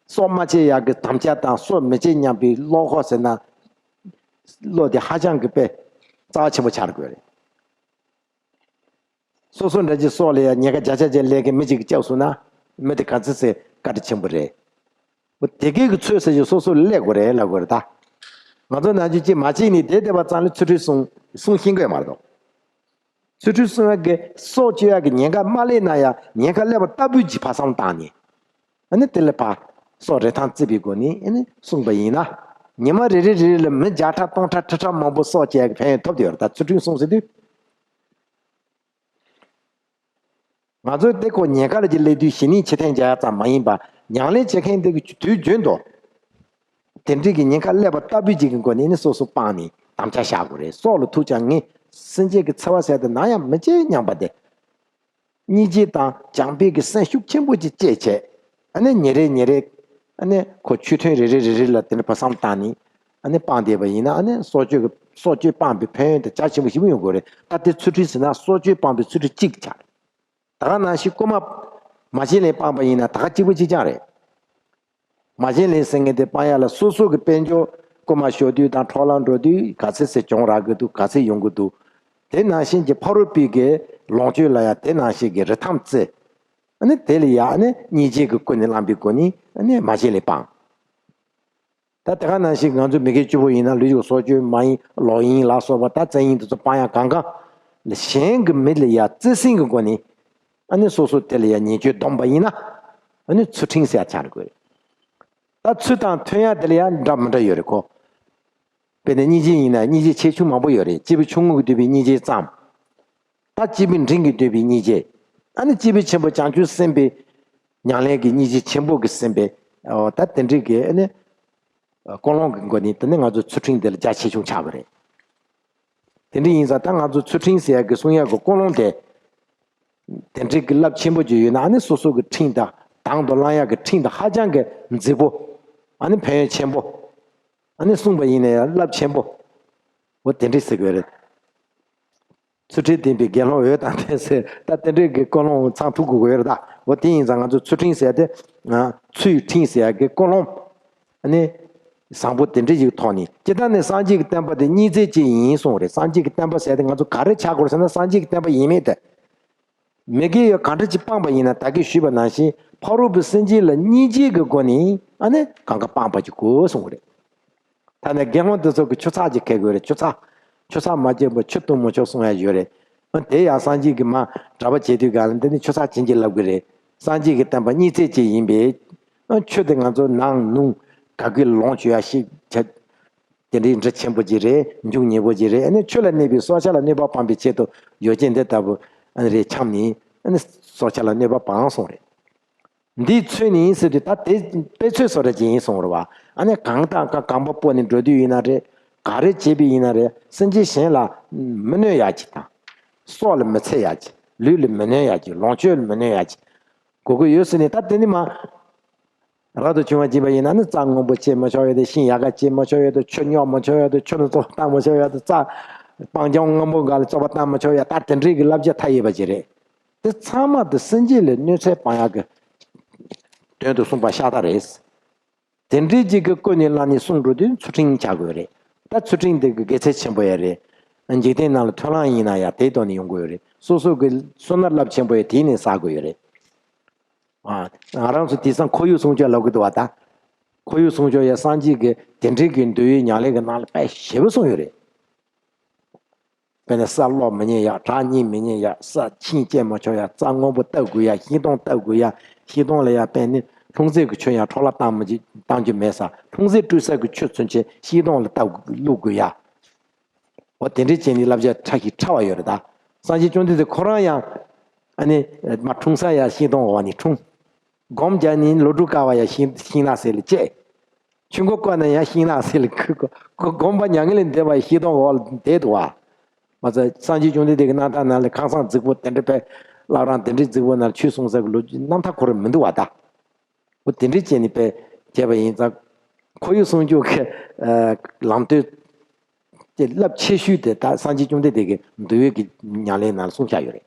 སྲོག་མ་བཅད་ཡག་གི་དམ་བཅའ་དང་སྲོག་མི་བཅད་སྙམ་པའི་བློ་ཁོག་ཟེར་ན། བློ་དེ་ཧ་ཅང་གི་དཔེ་རྩ་བ་ཆེན་པོ་ཆགས་དགོས་རེད། སོ་སོ་འདྲ་ཅིག་སྲོག་ལ་ཡ་ཉེན་ཁ་བརྒྱ་ཆ་བརྒྱ་སླེབས་མཁན་མི་གཅིག་གིས་བསྐྱབས་སོང་ན་མི་དེ་ག་ཚོད་ཚེ་བཀའ་དྲིན་ཆེན་པོ་རེད། འོ་དེ་གའི་གི་ཚོད་ཟེར་གྱི་སོ་སོ་སླེབས་དགོས་རེད་ལབ་དགོས་རེད་ད། ང་ཚོ་ནང་ཆོས་ཅིག་མ་བྱས་ནས་བསྡད་བསྡད་པ་ཙམ་ལ་ཚུལ་ཁྲིམས་སྲུང་སྲུང་ཤེས་ཀྱི་ཡོད་མ་རེད་དོ། ཚུལ་ཁྲིམས་སྲུང་ཡག་གི་སྲོག་གཅོད་ཡག་གི་ཉེན་ཁ་མ་སླེབས་ན་ཡང་ཉེན་ཁ་སླེབས་པ་ལྟ་བུའི་ཅིག་ཕར་བསམ་བཏང་ནས། ཨ་ནི་དེ་ལ་ཕར་སྲོག་རིན་ཐང་བརྩི་བའི་སྒོ་ནས་ཨ་ནི་སྲུང་པ་ཡིན་ན། ཉི་མ་རེ་རེ་རེ་རེ་ལ་མི་བརྒྱ་ཕྲག་སྟོང་ཕྲག་ཁྲི་ཕྲག་མང་པོ་སྲོག་བཅད་ཡག་གི་ཕན་ཡོན་ཐོབ་བསྡད་ཡོད་རེད་ད། ཚུལ་ཁྲིམས་སྲུང་ཟེར་དུས། ང་ཚོས་དེ་ཁོ་ཉེན་ཁ་ལ་ཅིག་སླེབས་དུས་གཞི་ནས་ཕྱིར་འཐེན་རྒྱག་ཡག་ཙམ་མ་ཡིན་པ། ཉམས་ལེན་བྱེད་མཁན་དེ་གི་དུས་རྒྱུན་དུ་དེ་འདྲའི་གི་ཉེན་ཁ་སླེབས་པ་ལྟ་བུའི་ཅིག་གི་སྒོ་ནས་ནི་སོ་སོ་སྤངས་ནས་དམ་བཅའ་བཞག་དགོས་རེད། སྲོག་ལ་ཐུག་ཀྱང་ངས་ སེམས་ཅན་གྱི་འཚེ་བ་ཟེར་དེ་ནམ་ཡང་མི་བྱེད་སྙམ་པ་དེ། སྙིང་རྗེ་དང་བྱམས་པའི་གི་སེམས་ཤུགས་ཆེན་པོ་ཅིག་བསྐྱེད་བྱས། ཨ་ནི་ཉིན་རེ་ཉིན་རེ། ཨ་ནི་ཁོ་ཆོས་ཐུན་རེ་རེ་རེ་རེ་ལ་དེ་ནི་ཕུར་གསུམ་བཏང་ནས། ཨ་ནི་སྤངས་བསྡད་པ་ཡིན་ན། ཨ་ནི་སྲོག་གཅོད་ཀྱི་སྲོག་གཅོད་སྤངས་པའི་ཕན་ཡོན་དེ་རྒྱ་ཆེན་པོ་ཞིག་ཡོང་དགོས་རེད། ད་དེ་ཚུལ་ཁྲིམས་ཟེར་ན་སྲོག་གཅོད་སྤངས་པའི་ཚུལ་ཁྲིམས་གཅིག་ཆགས་རེད། ད་ག་ནང་བཞིན་རྐུན་མ་མ་བྱིན་ལེན་སྤངས་པ་ཡིན་ན་ད་ག་གཅིག་པ་གཅིག་རྐྱང་རེད། མ་བྱིན་ལེན་ཟེར་མཁན་དེ་སྤང་ཡག་ལ་སོ་སོ་གི་དཔལ་འབྱོར། རྐུན་མ་ཤོར་དུས་དང་འཕྲོག་ལམ་འགྲོ་དུས་ག་ཚད་ཟེར་གྱོང་རག་གི་འདུག་ག་ཚད་ཡོང་གི་འདུག་དེ་ནང་བཞིན་གྱི་ཕ་རོལ་པོའི་གི་ལོངས་སྤྱོད་ལ་ཡང་དེ་ནང་བཞིན་གྱི་རི་ཐང་བརྩི། ཨ་ནི་དེ་ལ་ཡང་ཨ་ནི་སྙིང་རྗེ་གི་ཀུན་ནས་བསླངས་པའི་སྒོ་ནས་ཨ་ནི་མ་བྱིན་ལེན་སྤངས། ད་དེ་ག་ནང་བཞིན་ང་ཚོ་མི་དགེ་བཅུ་པོ་ཡིན་ན་ལུས་ཀྱི་སྲོག་གཅོད། མ་ཡིན་ལོག་གཡེམ་ལ་སོགས་པ་ད་བཙན་གཡེམ་དེ་ཚོ་སྤང་ཡག་གང་གང་ལ་གཞན་གྱི་མི་ལ་ཡང་བརྩེ་སེམས་ཀྱི་སྒོ་ནས། ཨ་ནི་སོ་སོ་དེ་ལ་ཡང་ཉེས་སྤྱོད་བསྡོམས་པ་ཡིན་ན། ཨ་ནི་ཚུལ་ཁྲིམས་ཟེར་ཡག་ཆགས་དགོས། ད་ཚུལ་དང་མཐུན་ཡག་དེ་ལ་ཡང་འདྲ་མི་འདྲ་ཡོད་རེད་ཁོ། དཔེར་ན་སྙིང་རྗེ་ཡིན་ན་སྙིང་རྗེ་ཆེ་ཆུང་མང་པོ་ཡོད་རེད། སྐྱེས་བུ་ཆུང་ངུ་གིས་བསྡུས་པའི་སྙིང་རྗེ་ཙམ། ད་སྐྱེས་བུ་འབྲིང་གིས་བསྡུས་པའི་སྙིང་རྗེ། ཨ་ནི་སྐྱེས་བུ་ཆེན་པོ་བྱང་ཆུབ་སེམས་དཔའི་ཉམས་ལེན་གྱི་སྙིང་རྗེ་ཆེན་པོ་གིས་ཟིན་པའི། ཨོ་ད་དེ་འདྲའི་གི་ཨ་ནི་ཀུན་སློང་གི་སྒོ་ནས་དེ་ནི་ང་ཚོ་ཚུལ་ཁྲིམས་དེ་ལ་རྒྱ་ཆེ་ཆུང་ཆགས་པ་རེད། དེ་འདྲ་ཡིན་ཙང་ད་ང་ཚོ་ཚུལ་ཁྲིམས་ཟེར་ཡག་གི་གསུང་ཡག་གི་ཀུན་སློང་དེ། དེ་འདྲའི་གི་རླབས་ཆེན་པོ་ཅིག་ཡོད་ན། ཨ་ནི་སོ་སོ་གི་ཁྲིམས་དང་དང་དུ་བླང་ཡག་གི་ཁྲིམས་དང་ཧ་ཅང་གི་མཛེས་པོ། ཨ་ནི་ཕན་ཡོན་ཆེན་པོ། ཨ་ནི་གསུངས་པ་ཡིན་ན་ཡང་རླབས་ཆེན་པོ། འོ་དེ་འདྲ་ཟེར་དགོས་རེད། ཚུལ་ཁྲིམས་ལྡན་པའི་དགེ་སློང་འོད་དང་ལྡན་ཟེར། ད་དེ་འདྲའི་གི་ཀུན་སློང་ཚང་ཐུག་དགོས་ཀྱི་ཡོད་རེད་ད། འོ་དེ་ཡིན་ཙང་ང་ཚོ་ཚུལ་ཁྲིམས་ཟེར་དེ། ཚུལ་ཁྲིམས་ཟེར་ཡག་གི་ཀུན་སློང་། ཨ་ནི་བཟང་པོ་དེ་འདྲ་ཞིག་ཐོག་ནས། ཇི་ལྟར་ནི་སངས་རྒྱས་ཀྱི་བསྟན་པ་དེ་སྙིང་བརྩེ་ཅན་ཡིན་གསུངས་རེད། སངས་རྒྱས་ཀྱི་བསྟན་པ་ཟེར་དེ་ང་ཚོ་ག་རེ་ཆགས་དགོས་ཟེར་ན་སངས་རྒྱས་ཀྱི་བསྟན་པ་ཡིན་མིན་དེ། མི་དགེ་བ་གང་འདྲ་ཅིག་སྤངས་པ་ཡིན་ན་ད་གིན་ཞུས་པ་ནང་བཞིན་ཕ་རོལ་པོའི་སེམས་ཅན་ལ་སྙིང་རྗེ་གི་སྒོ་ནས་ཨ་ནི་གང་ག་སྤངས་པ་ཅིག་དགོས་གསུངས་རེད། ད་ནི་དགེ་སློང་འདི་ཚོ་གི་ཆུ་ཚགས་ཅིག་ཁེལ་དགོས་རེད། ཆུ་ཚགས། ཆུ་ཚགས་མ་སྐྱེས་པ་ཆུ་བཏུང་མི་ཆོག་གསུང་ཡ་ཡོད་རེད། ཨ་དེ་ཡང་སངས་རྒྱས་ཀྱིས་མ་གྲྭ་པ་བྱེད་དུས་ག་ལ་འདི་ནི་ཆུ་ཚགས་བྱིན་གྱིས་བརླབས་ཀྱི་རེད། སངས་རྒྱས་ཀྱི་བསྟན་པ་སྙིང་བརྩེ་ཅན་ཡིན་པས། ཨ་ཆུ་དེ་ང་ཚོ་ནང་ནུང་ག་གི་ལོངས་སྤྱོད་ཡ་ཞིག་བྱ། དེ་འདྲའི་འབྲས་ཆེན་པོ་ཅིག་རེད། འབྱུང་ཉེ་པོ་ཅིག་རེད། ཨ་ནི་ཆུ་ལ་གནས་པའི་སྲོག་ཆགས་ལ་གནོད་པ་སྤངས་པའི་ཆེད་དུ་ཡོ་བྱད་འདི་ལྟ་བུ་ཨ་ནི་རེ་འཆམས་ནས། ཨ་ནི་སྲོག་ཆགས་ལ་གནོད་པ་སྤངས་གསུངས་རེད། འདིས་མཚོན་ནི་ཟེར་དུས་ད་དེ་དཔེ་མཚོན་བཟོ་འདྲ་ཅིག་ཡིན་གསུངས་རེད་བ། ཨ་ནི་གང་དང་གང་གང་པོ་སྤོ་ནས་འགྲོ་དུས་ཡིན་ན་རེད། ག་རེ་བྱེད་པ་ཡིན་ན་རེད། སེམས་ཅན་གཞན་ལ་མི་གནོད་ཡག་ཅིག་དང་། སྲོག་ལ་མི་འཚེ་ཡག་ཅིག་ལུས་ལ་མི་གནོད་ཡག་ཅིག་ལོངས་སྤྱོད་ལ་མི་གནོད་ཡག་ཅིག་དགོས་ཀྱི་ཡོད་ཟེར་ནས། ད་དེ་ནི་མ། རབ་ཏུ་བྱུང་བ་བྱིན་པ་ཡིན་ན་ནི་རྩྭ་སྔོན་པོ་བཅད་མི་ཆོག་ཡ་དང་། ཤིང་ཡག་ག་བཅད་མི་ཆོག་ཡ་དང་། ཆུ་རྙོག་མི་ཆོག་ཡ་དང་། ཆུ་ནང་བཙོག་པ་བཏང་མི་ཆོག་ཡ་དང་། རྩྭ་སྤང་ལྗོངས་སྔོན་པོ་འགའ་ལ་བཙོག་པ་བཏང་མི་ཆོག་ཡ། ད་དེ་འདྲའི་གི་བསླབ་བྱ་མཐའ་ཡས་པ་ཅིག་རེད། དེ་ཚང་མ་དེ་སེམས་ཅན་ལ་གནོད་འཚེ་སྤང་ཡག་གི་དོན་དུ་གསུངས་པ་ཤ་སྟག་རེད། དེ་འདྲའི་ཅིག་གི་ཀུན་ནས་བསླངས་ནས་གསུངས་འགྲོ་དུས་ཚུལ་ཁྲིམས་ཆགས་དགོས་རེད། ད་ཚུལ་ཁྲིམས་དེ་གི་དགེ་མཚན་ཆེན་པོ་ཡ་རེད། འཇིག་རྟེན་ནང་ལ་མཐུན་ལམ་ཡིན་ན་ཡང་དེའི་ཐོག་ནས་ཡོང་དགོས་ཡོད་རེད། སོ་སོ་གི་བསོད་ནམས་རླབས་ཆེན་པོ་ཡ་དེའི་ནས་བསགས་དགོས་ཡོད་རེད། ཨ། ང་རང་ཚོ་དེང་སང་ཁོར་ཡུག་སྲུང་སྐྱོབ་ལབ་གི་འདུག་བ་ད། ཁོར་ཡུག་སྲུང་སྐྱོབ་ཡ་སངས་རྒྱས་ཀྱི་དེ་འདྲའི་གི་འདུལ་བའི་ཉམས་ལེན་གྱི་ནང་ལ་དཔེ་ཞེ་པོ་གསུངས་ཡོད་རེད། དཔེར་ན་ས་སློག་མི་ཉན་ཡ། བྲག་རྙིང་མི་ཉན་ཡ། ས་ཤིང་བཅད་མ་ཆོག་ཡ། རྩྭ་སྔོན་པོ་བཏབ་དགོས་ཡ། ཤིང་སྡོང་བཏབ་དགོས་ཡ། ཤིང་སྡོང་ལ་ཡ་དཔེར་ན་ལྷུང་བཟེད་ཀྱི་ཆུ་ཡང་འཕྲོ་བརླག་བཏང་མི་བྱེད། བཏང་རྒྱུ་མེད་ས། ལྷུང་བཟེད་བཀྲུ་ས་གི་ཆུ་ཚུན་ཆད་ཤིང་སྡོང་ལ་བཏབ་བླུགས་དགོས་ཡ། འོ་དེ་འདྲའི་བྱས་ནས་བསླབ་བྱ་ཕྲ་ཞིང་ཕྲ་བ་ཡོད་རེད་ད། སངས་རྒྱས་བཅོམ་ལྡན་འདས་ཁོ་རང་ཡང་ཨ་ནི་མ་འཁྲུངས་ས་ཡ་ཤིང་སྡོང་འོག་ནས་འཁྲུངས། སྒོམ་རྒྱག་ནས་ལོ་དྲུག་བསྐལ་བ་ཡ་ཤིང་ཤིང་ནགས་གསེབ་ལ་སྐྱེས། ཆོས་འཁོར་བསྐོར་ནས་ཡང་ཤིང་ནགས་གསེབ་ལ་ཁུ་ཁུ་སྒོམ་པ་མྱ་ངན་ལས་འདས་པ་ཡི་ཤིང་སྡོང་འོག་ལ་བསྡད་འདུག་བ། མ་ཚད་སངས་རྒྱས་བཅོམ་ལྡན་འདས་ཀྱི་རྣམ་ཐར་ནང་ལ་ཁང་བཟང་རྫིག་པོ་དེ་འདྲ་དཔེ་བླ་བྲང་དེ་འདྲའི་རྫིག་པོ་ནང་ཆོས་གསུང་ས་གི་ལོ་རྒྱུས་རྣམ་ཐར་ཁོ་རང་མི་འདུག་བ་ད། འོ་དེ་འདྲའི་བྱས་ནས་དཔེ་བྱས་པ་ཡིན་ཙང་། ཁོར་ཡུག་སྲུང་སྐྱོབ་ཀྱི་ཨ་ལམ་སྟོན་དེ་རླབས་ཆེ་ཤོས་དེ་ད་སངས་རྒྱས་བཅོམ་ལྡན་འདས་ཀྱི་འདུལ་བའི་གི་ཉམས་ལེན་ནང་ལ་གསུངས་བཞག་ཡོད་རེད།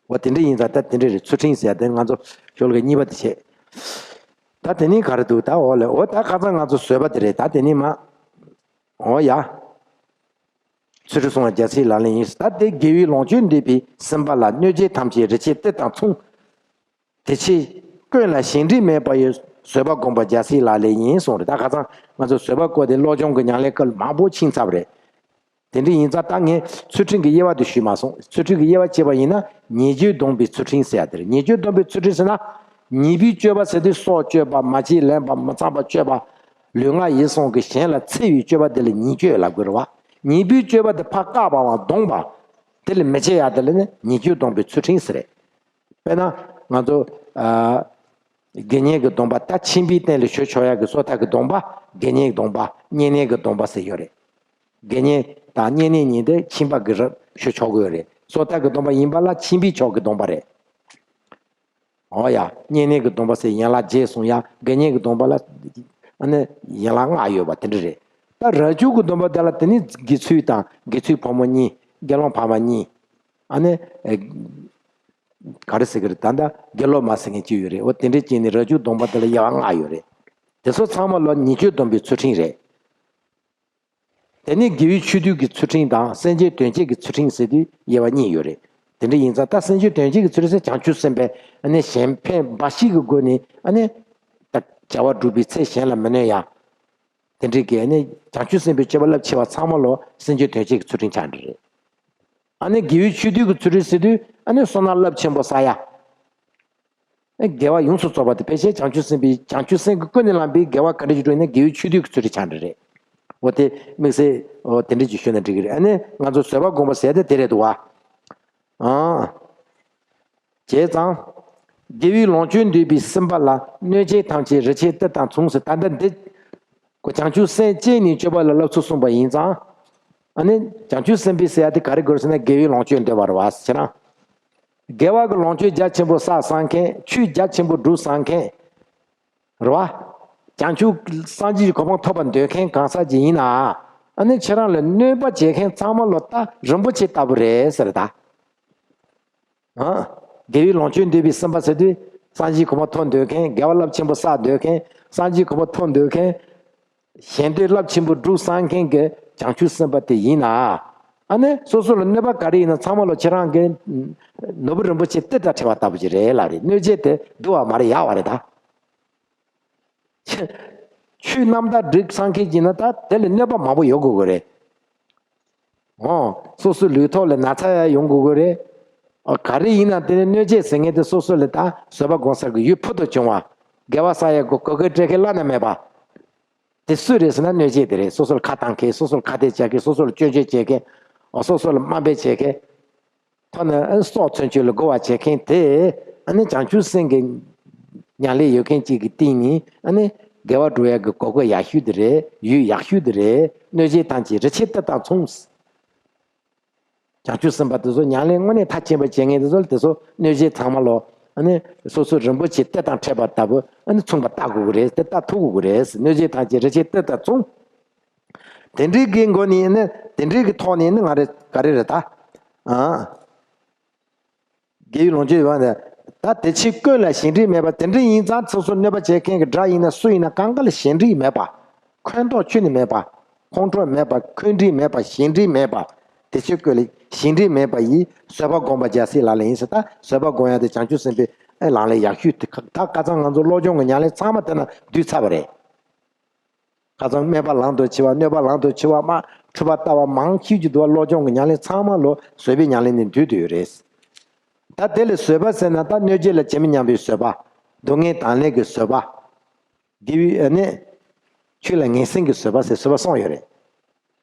འོ་དེ་འདྲ་ཡིན་ཙང་ད་དེ་འདྲ་རེད། ཚུལ་ཁྲིམས་ཟེར་ཡ་དེ་ང་ཚོ་ཤོ་ལོ་ཀ་གཉིས་པ་དེ་བྱས། ད་དེ་ནས་ག་རེ་འདུག་ད་འོ་ལེ། འོ་ད་ཁ་སང་ང་ཚོ་བཟོད་པ་དེ་རེད། ད་དེ་ནས་མ། འོ་ཡ། ཚུལ་ཁྲིམས་སྲུང་བ་རྒྱལ་སྲས་ལག་ལེན་ཡིན། ད་དེ་དགེ་བའི་ལོངས་སྤྱོད་འདོད་པའི་སེམས་པ་ལ་གནོད་བྱེད་ཐམས་ཅད་རིགས་ཆད་གཏེར་དང་མཚུངས། དེ་ཕྱིར་ཀུན་ལ་ཞེན་འདྲིས་མེད་པ་ཡི། བཟོད་པ་བསྒོམ་པ་རྒྱལ་སྲས་ལག་ལེན་ཡིན་གསུངས་རེད། ད་ཁ་སང་ང་ཚོ་བཟོད་པ་བསྐོར་ཏེ་བློ་སྦྱོང་གི་ཉམས་ལེན་སྐབས་ལ་མང་པོ་ཕྱིན་ཚར་བ་རེད། དེ་འདྲ་ཡིན་ཙང་ད་ངས་ཚུལ་ཁྲིམས་ཀྱི་དབྱེ་བ་དེ་ཞུས་མ་སོང་། ཚུལ་ཁྲིམས་ཀྱི་དབྱེ་བ་ཕྱེ་བ་ཡིན་ན་ཉེས་སྤྱོད་སྡོམ་པའི་ཚུལ་ཁྲིམས་ཟེར་ཡ་དེ་རེད། ཉེས་སྤྱོད་སྡོམ་པའི་ཚུལ་ཁྲིམས་ཟེར་ན། ཉེས་པའི་སྤྱོད་པ་ཟེར་དུས་སྲོག་གཅོད་པ། མ་བྱིན་ལེན་པ། མི་ཚངས་པ་སྤྱོད་པ། ལུས་ངག་ཡིད་གསུམ་གྱིས་གཞན་ལ་འཚེ་བའི་སྤྱོད་པ་དེ་ལ་ཉེས་སྤྱོད་ལབ་དགོས་རེད་བ། ཉེས་པའི་སྤྱོད་པ་དེ་ཕར་བཀག་པའམ་སྡོམ་པ། དེ་ལ་མི་བྱེད་ཡ་དེ་ལ་ནི་ཉེས་སྤྱོད་སྡོམ་པའི་ཚུལ་ཁྲིམས་ཟེར་རེད། དཔེར་ན་ང་ཚོ་ཨ་དགེ་བསྙེན་གྱི་སྡོམ་པ། ད་ཁྱིམ་པའི་སྟེང་ལ་ཞུ་ཆོག་ཡག་གི་སོ་ཐར་གྱི་སྡོམ་པ། དགེ་བསྙེན་གྱི་སྡོམ་པ། བསྙེན་གནས་ཀྱི་སྡོམ་པ་ཟེར་ཡོད་རེད། དགེ་བསྙེན་ དང་བསྙེན་གནས་གཉིས་དེ་ཁྱིམ་པ་གི་རབ་ཞུ་ཆོག་གི་ཡོད་རེད། སོ་ཐར་གྱི་སྡོམ་པ་ཡིན་པ་ལ་ཁྱིམ་པའི་ཕྱོགས་ཀྱི་སྡོམ་པ་རེད། འོ་ཡ། བསྙེན་གནས་ཀྱི་སྡོམ་པ་ཟེར་ཡན་ལག་བརྒྱད་གསུངས་ཡ། དགེ་བསྙེན་གྱི་སྡོམ་པ་ལ་ཨ་ནི་ཡན་ལག་ལྔ་ཡོད་པ་དེ་འདྲ་རེད། ད་རབ་བྱུང་གི་སྡོམ་པ་དེ་ལ་དེ་ནི་དགེ་ཚུལ་དང་དགེ་ཚུལ་ཕོ་མོ་གཉིས། དགེ་སློང་ཕ་མ་གཉིས། ཨ་ནི་ཨེ་ག་རེ་ཟེར་གི་རེད། ད་ལྟ་དགེ་སློབ་མ་ཟེར་མཁན་གཅིག་ཡོད་རེད། འོ་དེ་འདྲའི་རྐྱེན་ནི་རབ་བྱུང་སྡོམ་པ་དེ་ལ་དབྱེ་བ་ལྔ་ཡོད་རེད། དེ་ཚོ་ཚང་མ་ལོ་ཉེས་སྤྱོད་སྡོམ་པའི་ཚུལ་ཁྲིམས་རེད། དེ་ནས་དགེ་བའི་ཆོས་སྡུད་ཀྱི་ཚུལ་ཁྲིམས་དང་སེམས་ཅན་དོན་བྱེད་ཀྱི་ཚུལ་ཁྲིམས་ཟེར་དུས་དབྱེ་བ་གཉིས་ཡོད་རེད། དེ་འདྲ་ཡིན་ཙང་ད་སེམས་ཅན་དོན་བྱེད་ཀྱི་ཚུལ་ཁྲིམས་ཟེར་བྱང་ཆུབ་སེམས་དཔའི་ཨ་ནི་གཞན་ཕན་འབའ་ཞིག་གི་སྒོ་ནས་ཨ་ནི་ད་བྱ་བ་སྒྲུབ་པའི་ཚེ་གཞན་ལ་མི་གནོད་ཡ། དེ་འདྲའི་གི་ཨ་ནི་བྱང་ཆུབ་སེམས་དཔའི་སྤྱོད་པ་རླབས་ཆེ་བ་ཚང་མ་ལོ་སེམས་ཅན་དོན་བྱེད་ཀྱི་ཚུལ་ཁྲིམས་ཆགས་འདྲ་རེད། ཨ་ནི་དགེ་བའི་ཆོས་སྡུད་ཀྱི་ཚུལ་ཁྲིམས་ཟེར་དུས་ཨ་ནི་བསོད་ནམས་རླབས་ཆེན་པོ་བསགས་ཡ། དགེ་བ་ཡོངས་སུ་རྫོགས་པ་དེ་ཕལ་ཆེར་བྱང་ཆུབ་སེམས་དཔའི་བྱང་ཆུབ་སེམས་ཀྱིས་ཀུན་ནས་བསླངས་པའི་དགེ་བ་ག་འདྲ་ཞིག་བསྒྲུབས་ན་དགེ་བའི་ཆོས་སྡུད་ཀྱི་ཚུལ་ཁྲིམས་ཆགས་འདྲ་རེད། འོ་དེ་དམིགས་བསལ་འོ་དེ་འདྲ་ཅིག་ཞུས་ན་འགྲིག་གི་རེད། ཨ་ནི་ང་ཚོ་བཟོད་པ་སྒོམ་པ་ཟེར་དེ་དེ་རེད་འདུག་བ། ཨང་། བྱས་ཙང་། དགེ་བའི་ལོངས་སྤྱོད་འདོད་པའི་སེམས་པ་ལ་གནོད་བྱེད་ཐམས་ཅད་རིན་ཆེན་གཏེར་དང་མཚུངས་ཟེར། ད་ལྟ་འདི་ཁོ་བྱང་ཆུབ་སེམས་བསྐྱེད་ནས་སྤྱོད་པ་ལ་བསླབ་ཚུལ་གསུངས་པ་ཡིན་ཙང་། ཨ་ནི་བྱང་ཆུབ་སེམས་དཔའི་ཟེར་ཡ་དེ་ག་རེ་དགོས་ཟེར་ན་དགེ་བའི་ལོངས་སྤྱོད་འདོད་པ་རེད་བ། ཁྱེད་རང་། དགེ་བ་གི་ལོངས་སྤྱོད་རྒྱ་ཆེན་པོ་བསགས་བསམ་མཁན། ཆོས་རྒྱ་ཆེན་པོ་སྒྲུབ་བསམ་མཁན། རེད་བ། བྱང་ཆུབ་སངས་རྒྱས་ཀྱི་གོ་འཕང་ཐོབ་པར་འདོད་མཁན་གང་ཟག་ཅིག་ཡིན་ན། ཨ་ནི་ཁྱེད་རང་ལ་གནོད་པ་བྱེད་མཁན་ཚང་མ་ལོ་ད་རིན་པོ་ཆེ་ལྟ་བུ་རེད་ཟེར་ད། ཨ། དགེ་བའི་ལོངས་སྤྱོད་འདོད་པའི་སེམས་པ་ཟེར་དུས་སངས་རྒྱས་གོ་འཕང་ཐོབ་འདོད་མཁན། དགེ་བ་རླབས་ཆེན་པོ་བསགས་འདོད་མཁན། སངས་རྒྱས་གོ་འཕང་ཐོབ་འདོད་མཁན། གཞན་དོན་རླབས་ཆེན་པོ་སྒྲུབ་བསམ་མཁན་གྱི་བྱང་ཆུབ་སེམས་དཔའ་དེ་ཡིན་ན། ཨ་ནི་སོ་སོ་ལ་གནོད་པ་ག་རེ་ཡིན་ན་ཚང་མ་ལོ་ཁྱེད་རང་གི་ནོར་བུ་རིན་པོ་ཆེ་གཏེར་དང་འཕྲད་པ་ལྟ་བུ་ཅིག་རེད་ལབ་རེད། གནོད་བྱེད་དེ་སྡུག་པ་མ་རེད། ཡག་པ་རེད་ད། ཆོས་རྣམ་དག་སྒྲུབ་བསམ་མཁན་གྱིས་ན་ད་དེ་ལ་གནོད་པ་མང་པོ་ཡོང་དགོས་ཀྱི་རེད། འོ། སོ་སོའི་ལུས་ཐོག་ལ་ན་ཚ་ཡང་ཡོང་དགོས་ཀྱི་རེད། ཨ། ག་རེ་ཡིན་ན་དེ་ནི་གནོད་བྱེད་ཟེར་མཁན་དེ་སོ་སོ་ལ་ད་བཟོད་པ་སྒོམ་ས་གི་ཡུལ་ཕུལ་དུ་བྱུང་བ། དགེ་བ་བསགས་ཡ་གི་གོ་སྐབས་སྤྲད་མཁན་བླ་ན་མེད་པ། དེ་སུ་རེད་ཟེར་ན་གནོད་བྱེད་དེ་རེད། སོ་སོ་ལ་ཁ་བཏང་མཁན། སོ་སོ་ལ་ཁ་གཏད་བྱེད་མཁན། སོ་སོ་ལ་སྐྱོན་བརྗོད་བྱེད་མཁན། ཨ། སོ་སོ་ལ་དམའ་འབེབས་བྱེད་མཁན། ཐ་ན་ཨ་སྲོག་ཚུན་ཆད་ལ་རྒོལ་བ་བྱེད་མཁན་དེ་ཨ་ནི་བྱང་ཆུབ་སེམས་ཀྱི་ཉམས་ལེན་ཡོད་མཁན་གཅིག་གི་སྟེང་ནས་ཨ་ནི་དགེ་བ་སྒྲུབ་ཡག་གི་གོ་སྐབས་ཡག་ཤོས་དེ་རེད། ཡུལ་ཡག་ཤོས་དེ་རེད། གནོད་བྱེད་ཐམས་ཅད་རིན་ཆེན་གཏེར་དང་མཚུངས། བྱང་ཆུབ་སེམས་དཔའ་དེ་ཚོ་ཉམས་ལེན་དངོས་གནས་མཐར་ཕྱིན་པ་བྱེད་མཁན་དེ་ཚོ་ལ་དེ་ཚོ་གནོད་བྱེད་ཚང་མ་ལོ་ཨ་ནི་སོ་སོའི་རིན་པོ་ཆེ་གཏེར་དང་འཕྲད་པ་ལྟ་བུ་ཨ་ནི་མཚུངས་པ་ལྟ་དགོས་ཀྱི་རེད། དེ་ལྟ་ཐུབ་དགོས་ཀྱི་རེད། གནོད་བྱེད་ཐམས་ཅད་རིན་ཆེན་གཏེར་དང་མཚུངས། དེ་འདྲའི་གི་སྒོ་ནས་ནི་དེ་འདྲའི་གི་ཐོག་ནས་ནི་ང་རེ་ག་རེ་རེད་ད། ཨ། དགེ་བའི་ལོངས་སྤྱོད་ཡོད་པ་ནི། ད་དེ་ཕྱིར་ཀུན་ལ་གཞན་འདྲིས་མེད་པ། དེ་འདྲ་ཡིན་ཙང་སོ་སོ་གནོད་པ་བྱེད་མཁན་གྱི་དགྲ་ཡིན་ན་སུ་ཡིན་ན་གང་ག་ལ་གཞན་འདྲིས་མེད་པ། འཁོན་འདོགས་ཁྱོན་ནས་མེད་པ། ཁོང་ཁྲོ་མེད་པ། འཁོན་འདྲིས་མེད་པ། གཞན་འདྲིས་མེད་པ། དེ་ཕྱིར་ཀུན་ལ་གཞན་འདྲིས་མེད་པ་ཡིས་བཟོད་པ་སྒོམ་པ་རྒྱལ་སྲས་ལག་ལེན་ཡིན་ཟེར། ད་བཟོད་པ་སྒོམ་ཡ་དེ་བྱང་ཆུབ་སེམས་དཔའི་ལག་ལེན་ཡག་ཤོས་དེ། ད་ཁ་སང་ང་ཚོ་བློ་སྦྱོང་གི་ཉམས་ལེན་ཚང་མ་དེ་ན་བསྡུས་ཚར་བ་རེད། ཁ་སང་སྨད་པ་ལམ་དུ་ཆས་པ། གནོད་པ་ལམ་དུ་ཆས་པ། མ་འཁྲུལ་པ་ལྟ་བ་མང་ཤོས་ཀྱི་འདུག་བ། བློ་སྦྱོང་གི་ཉམས་ལེན་ཚང་མ་ལོ་བཟོད་པའི་ཉམས་ལེན་ནས་འདུས་བསྡད་ཡོད་རེད། ད་དེ་ལས་བཟོད་པ་ཟེར་ན་ད་གནོད་བྱེད་ལ་ཇི་མི་སྙམ་པའི་བཟོད་པ། སྡུག་བསྔལ་དང་ལེན་གྱི་བཟོད་པ། དགེ་བའི་ཨ་ནི། ཆོས་ལ་ངན་སེམས་ཀྱི་བཟོད་པ་ཟེར་བཟོད་པ་གསུམ་ཡོད་རེད།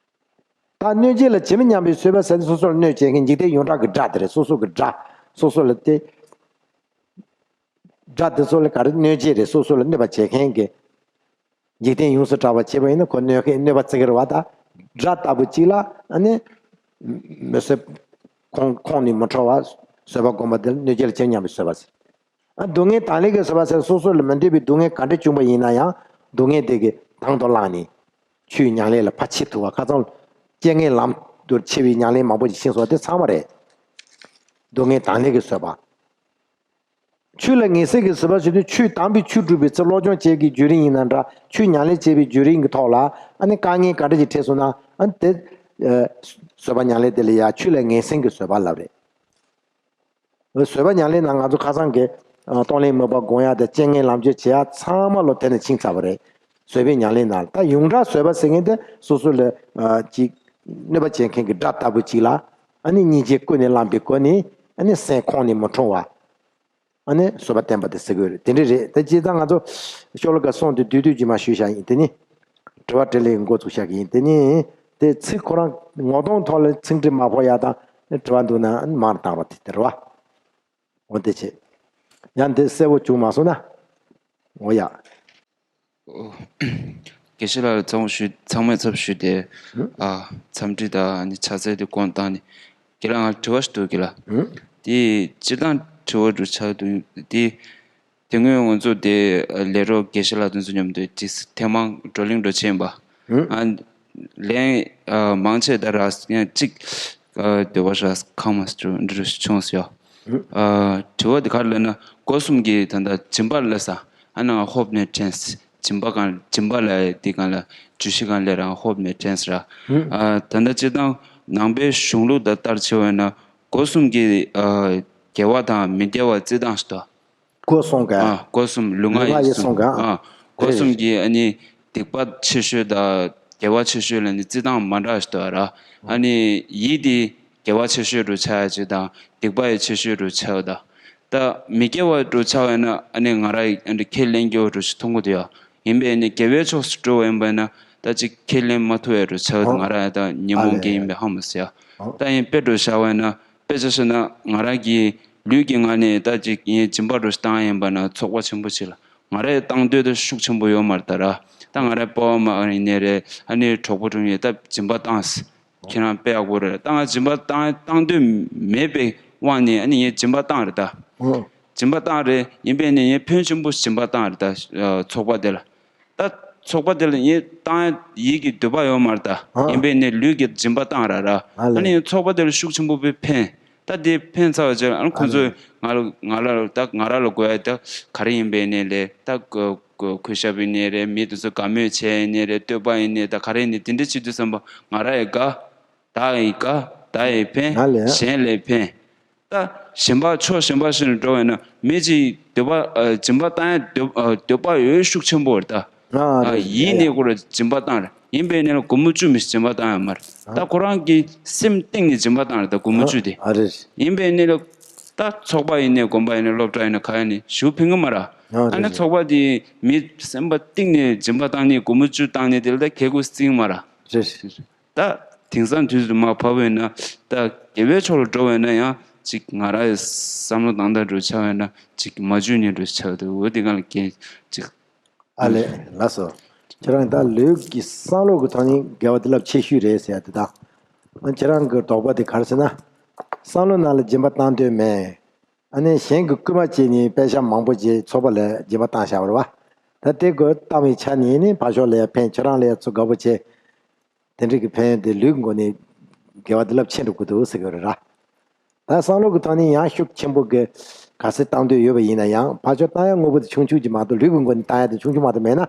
ད་གནོད་བྱེད་ལ་ཇི་མི་སྙམ་པའི་བཟོད་པ་ཟེར་ན་སོ་སོ་ལ་གནོད་བྱེད་མཁན་འཇིག་རྟེན་ཡོངས་གྲགས་ཀྱི་དགྲ་དེ་རེད། སོ་སོ་གི་དགྲ། སོ་སོ་ལ་དེ། དགྲ་དེ་ཚོ་ལ་ག་རེ་གནོད་བྱེད་རེད། སོ་སོ་ལ་གནོད་པ་བྱེད་མཁན་གྱི། འཇིག་རྟེན་ཡོངས་སུ་གྲགས་པ་བྱས་པ་ཡིན་ན་ཁོ་གནོད་མཁན་གནོད་པ་བྱེད་ཀྱི་རེད་བ། ད་དགྲ་ལྟ་བུ་གཅིག་ལ་ཨ་ནི་མི་བཟོད། ཁོང་ཁོང་ནས་མི་ཁྲོ་བ། བཟོད་པ་སྒོམ་པ་དེ་ལ་གནོད་བྱེད་ལ་ཇི་སྙམ་པའི་བཟོད་པ་ཟེར། ཨ། སྡུག་བསྔལ་དང་ལེན་གྱི་བཟོད་པ་ཟེར་སོ་སོ་ལ་མི་འདོད་པའི་སྡུག་བསྔལ་ག་འདྲ་བྱུང་བ་ཡིན་ན་ཡང་སྡུག་བསྔལ་དེ་གི་དང་དུ་བླངས་ནས་ཆོས་ཉམས་ལེན་ལ་ཕར་ཆེ་ཐུབ་པ། ཁ་སང་རྐྱེན་ངན་ལམ་དུ་ཆེ་བའི་ཉམས་ལེན་མང་པོ་ཞིག་ཤེས་སོང་བ་དེ་ཚང་མ་རེད། སྡུག་བསྔལ་དང་ལེན་གྱི་བཟོད་པ། ཆོས་ལ་ངན་སེམས་ཀྱི་བཟོད་པ་ཟེར་དུས་ཆོས་དམ་པའི་ཆོས་སྒྲུབ་པའི་ཚེ་སློབ་སྦྱོང་བྱེད་ཀྱི་བརྒྱུད་རིམ་ཡིན་ན་འདྲ། ཆོས་ཉམས་ལེན་བྱེད་པའི་བརྒྱུད་རིམ་གྱི་ཐོག་ལ་ཨ་ནི་དཀའ་ངལ་ག་འདྲ་ཞིག་འཕྲད་སོང་ན་ཨ་ནི་དེ། ཨ། བཟོད་པ་ཉམས་ལེན་དེ་ལ་ཡ་ཆོས་ལ་ངན་སེམས་ཀྱི་བཟོད་པ་ལབ་རེད། བཟོད་པ་ཉམས་ལེན་ནང་ང་ཚོ་ཁ་སང་གི་ཨ་གཏོང་ལེན་མོས་པ་སྒོམ་ཡ་དང་རྐྱེན་ངན་ལམ་སྦྱོར་བྱེད་ཡ་ཚང་མ་ལོ་དེ་ནས་ཕྱིན་ཚར་བ་རེད། བཟོད་པའི་ཉམས་ལེན་ནང་ད་ཡོངས་གྲགས་བཟོད་པ་ཟེར་མཁན་དེ་སོ་སོ་ལ་ཨ་ཅིག་གནོད་པ་བྱེད་མཁན་གྱི་དགྲ་ལྟ་བུ་ཅིག་ལ་ཨ་ནི་སྙིང་རྗེ་ཀུན་ནས་བསླངས་པའི་སྒོ་ནས་ཨ་ནི་སེམས་ཁོང་ནས་མི་འཁྲུལ་བ། ཨ་ནི་བཟོད་པ་བསྟན་པ་དེ་ཟེར་གྱི་ཡོད་རེད། དེ་འདྲ་རེད། ད་སྤྱིར་བཏང་ང་ཚོ་ཤོ་ལོ་ཀ་གསུམ་དེ་བསྡུས་བསྡུས་ཀྱིས་མར་ཞུས་བཞག་ཡིན། དེ་ནི་དྲི་བ་དྲིས་ལན་འགོ་ཚུགས་བཞག་གི་ཡིན། དེ་ནི་དེ་ཚིག་ཁོ་རང་ངོ་གདོང་ཐོག་ལ་ཚིག་འབྲུ་མ་ཕོག་ཡ་དང་དྲི་བ་འདུག་ན་མར་བཏང་རོགས། དེ་དེ་རེད་བ། འོ་དེ་བྱེད། ཡང་འདི་གསལ་བོ་བྱུང་མ་སོང་ན། འོ་ཡ། ཨོ། དགེ་བཤེས་ལགས་ལ་ཚང་མ་ཞུས། ཚང་མས་ཚབ་ཞུས་ཏེ། ཨ། འཚམས་འདྲི་དང་ཨ་ནི་ཕྱག་འཚལ་དེ་དགོངས་བཏང་ནས། དགེ་ལགས། ང་ལ་དྲི་བ་ཞིག་འདུག་གི་ལ། དེ་སྤྱིར་བཏང་དྲི་བ་འདྲ་ཆགས་འདུག་དེ། དེ་སྔོན་ང་ཚོ་དེ་ལས་རོགས་དགེ་བཤེས་ལགས་དེ་ཚོ་མཉམ་དུ་ཅིག་ཐེངས་མང་བགྲོ་གླེང་འདྲ་བྱས་ཡིན་པ། ཨ། ལན་ཨ་མང་ཆེ་ད་ར་ཡང་གཅིག་ཨ། འདོད་པ་ར་ཁ་མ་སྤྲོ་འདྲ་བྱུང་སོང་ཡ། ཨ། དྲི་བ་དེ་ག་རེ་ལབ་ན། སྒོ་གསུམ་གྱི་ད་ལྟ་སྦྱིན་པ་ལ་ས། ཨ་ནི་ཧོབ་ནས་དྲན། སྦྱིན་པ་གང་སྦྱིན་པ་ལ་དེ་གང་ལ་བརྗོད་གཞི་གང་ལས་རང་ཧོབ་ནས་དྲན་ས་ར། ཨ། ད་ལྟ་སྤྱིར་བཏང་ནང་པའི་གཞུང་ལུགས་དང་ལྟར་བྱས་པ་ན། སྒོ་གསུམ་གྱི་ཨ་དགེ་བ་དང་མི་དགེ་བ་རྩིས་སྟངས་ཤིག་འདུག་སྒོ་གསུམ་ག་ཨ། སྒོ་གསུམ་ལུས་ངག་ཡིད་གསུམ། ཡིད་གསུམ་ག་ཨ། སྒོ་གསུམ་གྱི་ཨ་ནི་སྡིག་པ་ཆེ་ཤོས་དང་དགེ་བ་ཆེ་ཤོས་ལ་ནི་རྩིས་སྟངས་མ་འདྲ་ཞིག་འདུག་ར། ཨ་ནི་ཡིད་དེ་དགེ་བ་ཆེ་ཤོས་འདྲ་ཆགས་ཡ་ཅིག་དང་སྡིག་པ་ཡི་ཆེ་ཤོས་འདྲ་ཆགས་ཡ་ད། ད་མི་དགེ་བ་འདྲ་ཆགས་ཡ་ན་ཨ་ནི་ང་ར་ཡི་ཨ་ནི་ཁས་ལེན་དགོས་འདྲ་ཞིག་མཐོང་གི་འདུག་ཡ། ཡིན་པས་ནི་དགེ་བའི་ཕྱོགས་སུ་འགྲོ་བ་ཡིན་པ་ན་ད་ཅིག་ཁས་ལེན་མ་ཐུབ་ཡ་འདྲ་ཆགས་ཡ་ད། ང་ར་ཡ་ད་ཉོན་མོངས་ཀྱི་ཡིན་པས་ཧ་མ་སི་ཡ། ད་ཡིན་དཔེ་འདྲ་བཞག་པ་ན། དཔེ་ཆ་བཞག་ན་ང་རང་གི་ལུས་ཀྱི་ངང་ནས་ད་ཅིག་ཡིན་སྦྱིན་པ་འདྲ་ཞིག་བཏང་ཡིན་པ་ན་ཚོགས་པ་ཆེན་པོ་ཅིག་ལ་ང་རའི་བཏང་འདོད་དེ་ཤུགས་ཆེན་པོ་ཡོད་མ་རེད་ད་ར། ད་ང་རའི་སྤོ་བོ་མ་ཡིན་ནའི་རེད། ཨ་ནི་གྲོགས་པོ་གྲོགས་ཡིན་ད་སྦྱིན་པ་བཏང་ཟེར། ཁྱེད་རང་དཔེ་ཡག་པོ་རེད། ད་ང་སྦྱིན་པ་བཏང་བཏང་འདོད་མེད་པའི་དབང་ནས་ཨ་ནི་ངས་སྦྱིན་པ་བཏང་རེད་ད། སྦྱིན་པ་བཏང་རེད། ཡིན་པས་ནི་ངས་ཕན་ཆེན་པོ་སྦྱིན་པ་བཏང་རེད་ད། ཚོགས་པ་དེ་ལ། ད་ཚོགས་པ་དེ་ལ་ངས་བཏང་ཡིད་ཀྱི་འདོད་པ་ཡོད་མ་རེད་ད། ཨ། ཡིན་པས་ནས་ལུས་ཀྱི་སྦྱིན་པ་བཏང་ར་ར། ཨ་ལས། ཨ་ནི་ཚོགས་པ་དེ་ལ་ཤུགས་ཆེན་པོ་བས་ཕན། ད་དེ་ཕན་ཚར་བ་རྗེས་ཨ་ནི་ཁོ་ཚོས་ང་ལ་ང་ལ་ད་ང་ར་ལ་དགོས་ཡ་ད་ག་རེ་ཡིན་པས་ནས་ལས་ད་གོ་གོ་གུས་ཞབས་ཡིན་ནས་རེད། མི་དེ་ཚོ་དགའ་མོས་བྱས་ཡིན་ནས་རེད། བསྟོད་པ་ཡིན་ནས་ད་ག་རེ་ཡིན་ནས་དེ་འདྲ་བྱེད་དུས་ཙམ་པ་ང་ར་ཡི་དགའ། བདག་ཡི་དགའ། བདག་ཡི་ཕན། ང་ལས། གཞན་ལས་ཕན། ད་གཞན་པ་ཕྱོགས་གཞན་པ་ཞིག་ནས་འགྲོ་བས་ན་མི་གཅིག་འདོད་པ་ཨ་སྦྱིན་པ་བཏང་ཡ་འདོད་ཨ་འདོད་པ་ཡོད་ཤུགས་ཆེན་པོ་རེད་ད། ཨ་ཨ་རེད། ཡིད་ནས་ཁོ་ར་སྦྱིན་པ་བཏང་རེད། ཡིན་པས་ནས་ལ་སྒོར་མོ་བཅུ་མི་སྦྱིན་པ་བཏང་ཡ་མ་རེད། ད་ཁོ་རང་གི་སེམས་གཏིང་ནས་སྦྱིན་པ་བཏང་རེད་ད་སྒོར་མོ་བཅུ་དེ། ཨ་རེད། ཡིན་པས་ནས་ལ་ད་ཚོགས་པ་ཡིན་ནས་དགོན་པ་ཡིན་ནས་སློབ་གྲྭ་ཡིན་ན་ག་ཡིན་ནས་ཞུ་ཕན་གི་མ་ར། ཨ་ཨ་ནི་རེད། ཚོགས་པ་དེ་མི་སེམས་པ་གཏིང་ནས་སྦྱིན་པ་བཏང་ནས་སྒོར་མོ་བཅུ་བཏང་ནས་དེ་ལ་ད་ཁེ་གུ་སྲིང་མ་ར། རེད་རེད། ད་དེང་སང་དུས་སུ་མ་བབས་པས་ན་ད་དགེ་བའི་ཕྱོགས་ལ་འགྲོ་བས་ན་ཡང་ཅིག་ང་ར་ཡི་བསམ་བློ་བཏང་སྟངས་འགྲོ་ཆགས་པས་ན་ཅིག་མ་བཅོས་ནས་འགྲོ་ཆགས་འདུག་འོ་དེ་གང་ལ་གལ་ཅིག་ཨ་ལས་ལགས་སོ། ཁྱེད་རང་ད་ལུས་ཀྱི་བསམ་བློ་གི་ཐོག་ནས་དགེ་བ་དེ་རླབས་ཆེ་ཤོས་རེད་ཟེར་ཡ་དེ་དང་། ཁྱེད་རང་གི་དོགས་པ་དེ་ག་རེ་ཟེར་ན། བསམ་བློ་ནང་ལ་སྦྱིན་པ་བཏང་འདོད་མེད། ཨ་ནི་གཞན་གྱི་སྐུལ་མ་བྱས་ནས་པེ་ཤག་མང་པོ་བྱས་ཚོགས་པ་ལ་སྦྱིན་པ་བཏང་བཞག་པ་རེད་བ། ད་དེ་དགོས་བཏང་བའི་ཆ་ནས་ནི་ཕར་ཕྱོགས་ལ་ཡང་ཕན། ཁྱོད་རང་ལ་ཡང་ཚོ་དགའ་པོ་བྱས། དེ་འདྲ་གི་ཕན་ཡོན་དེ་ལུས་ཀྱི་སྒོ་ནས་དགེ་བ་དེ་རླབས་ཆེན་འགྲོ་གི་འདུག་ཟེར་གི་རེད་ར། ད་བསམ་བློ་གི་ཐོག་ནས་ཡང་ཤུགས་ཆེན་པོ་གི་ག་ཚོད་བཏང་འདོད་ཡོད་པ་ཡིན་ན་ཡང་ཕར་ཕྱོགས་བཏང་ཡ་དངོས་པོ་དེ་ཆུང་ཆུང་ཅིག་མ་གཏོགས་ལུས་ཀྱི་སྒོ་ནས་བཏང་ཡ་དེ་ཆུང་ཆུང་མ་གཏོགས་མེད་ན།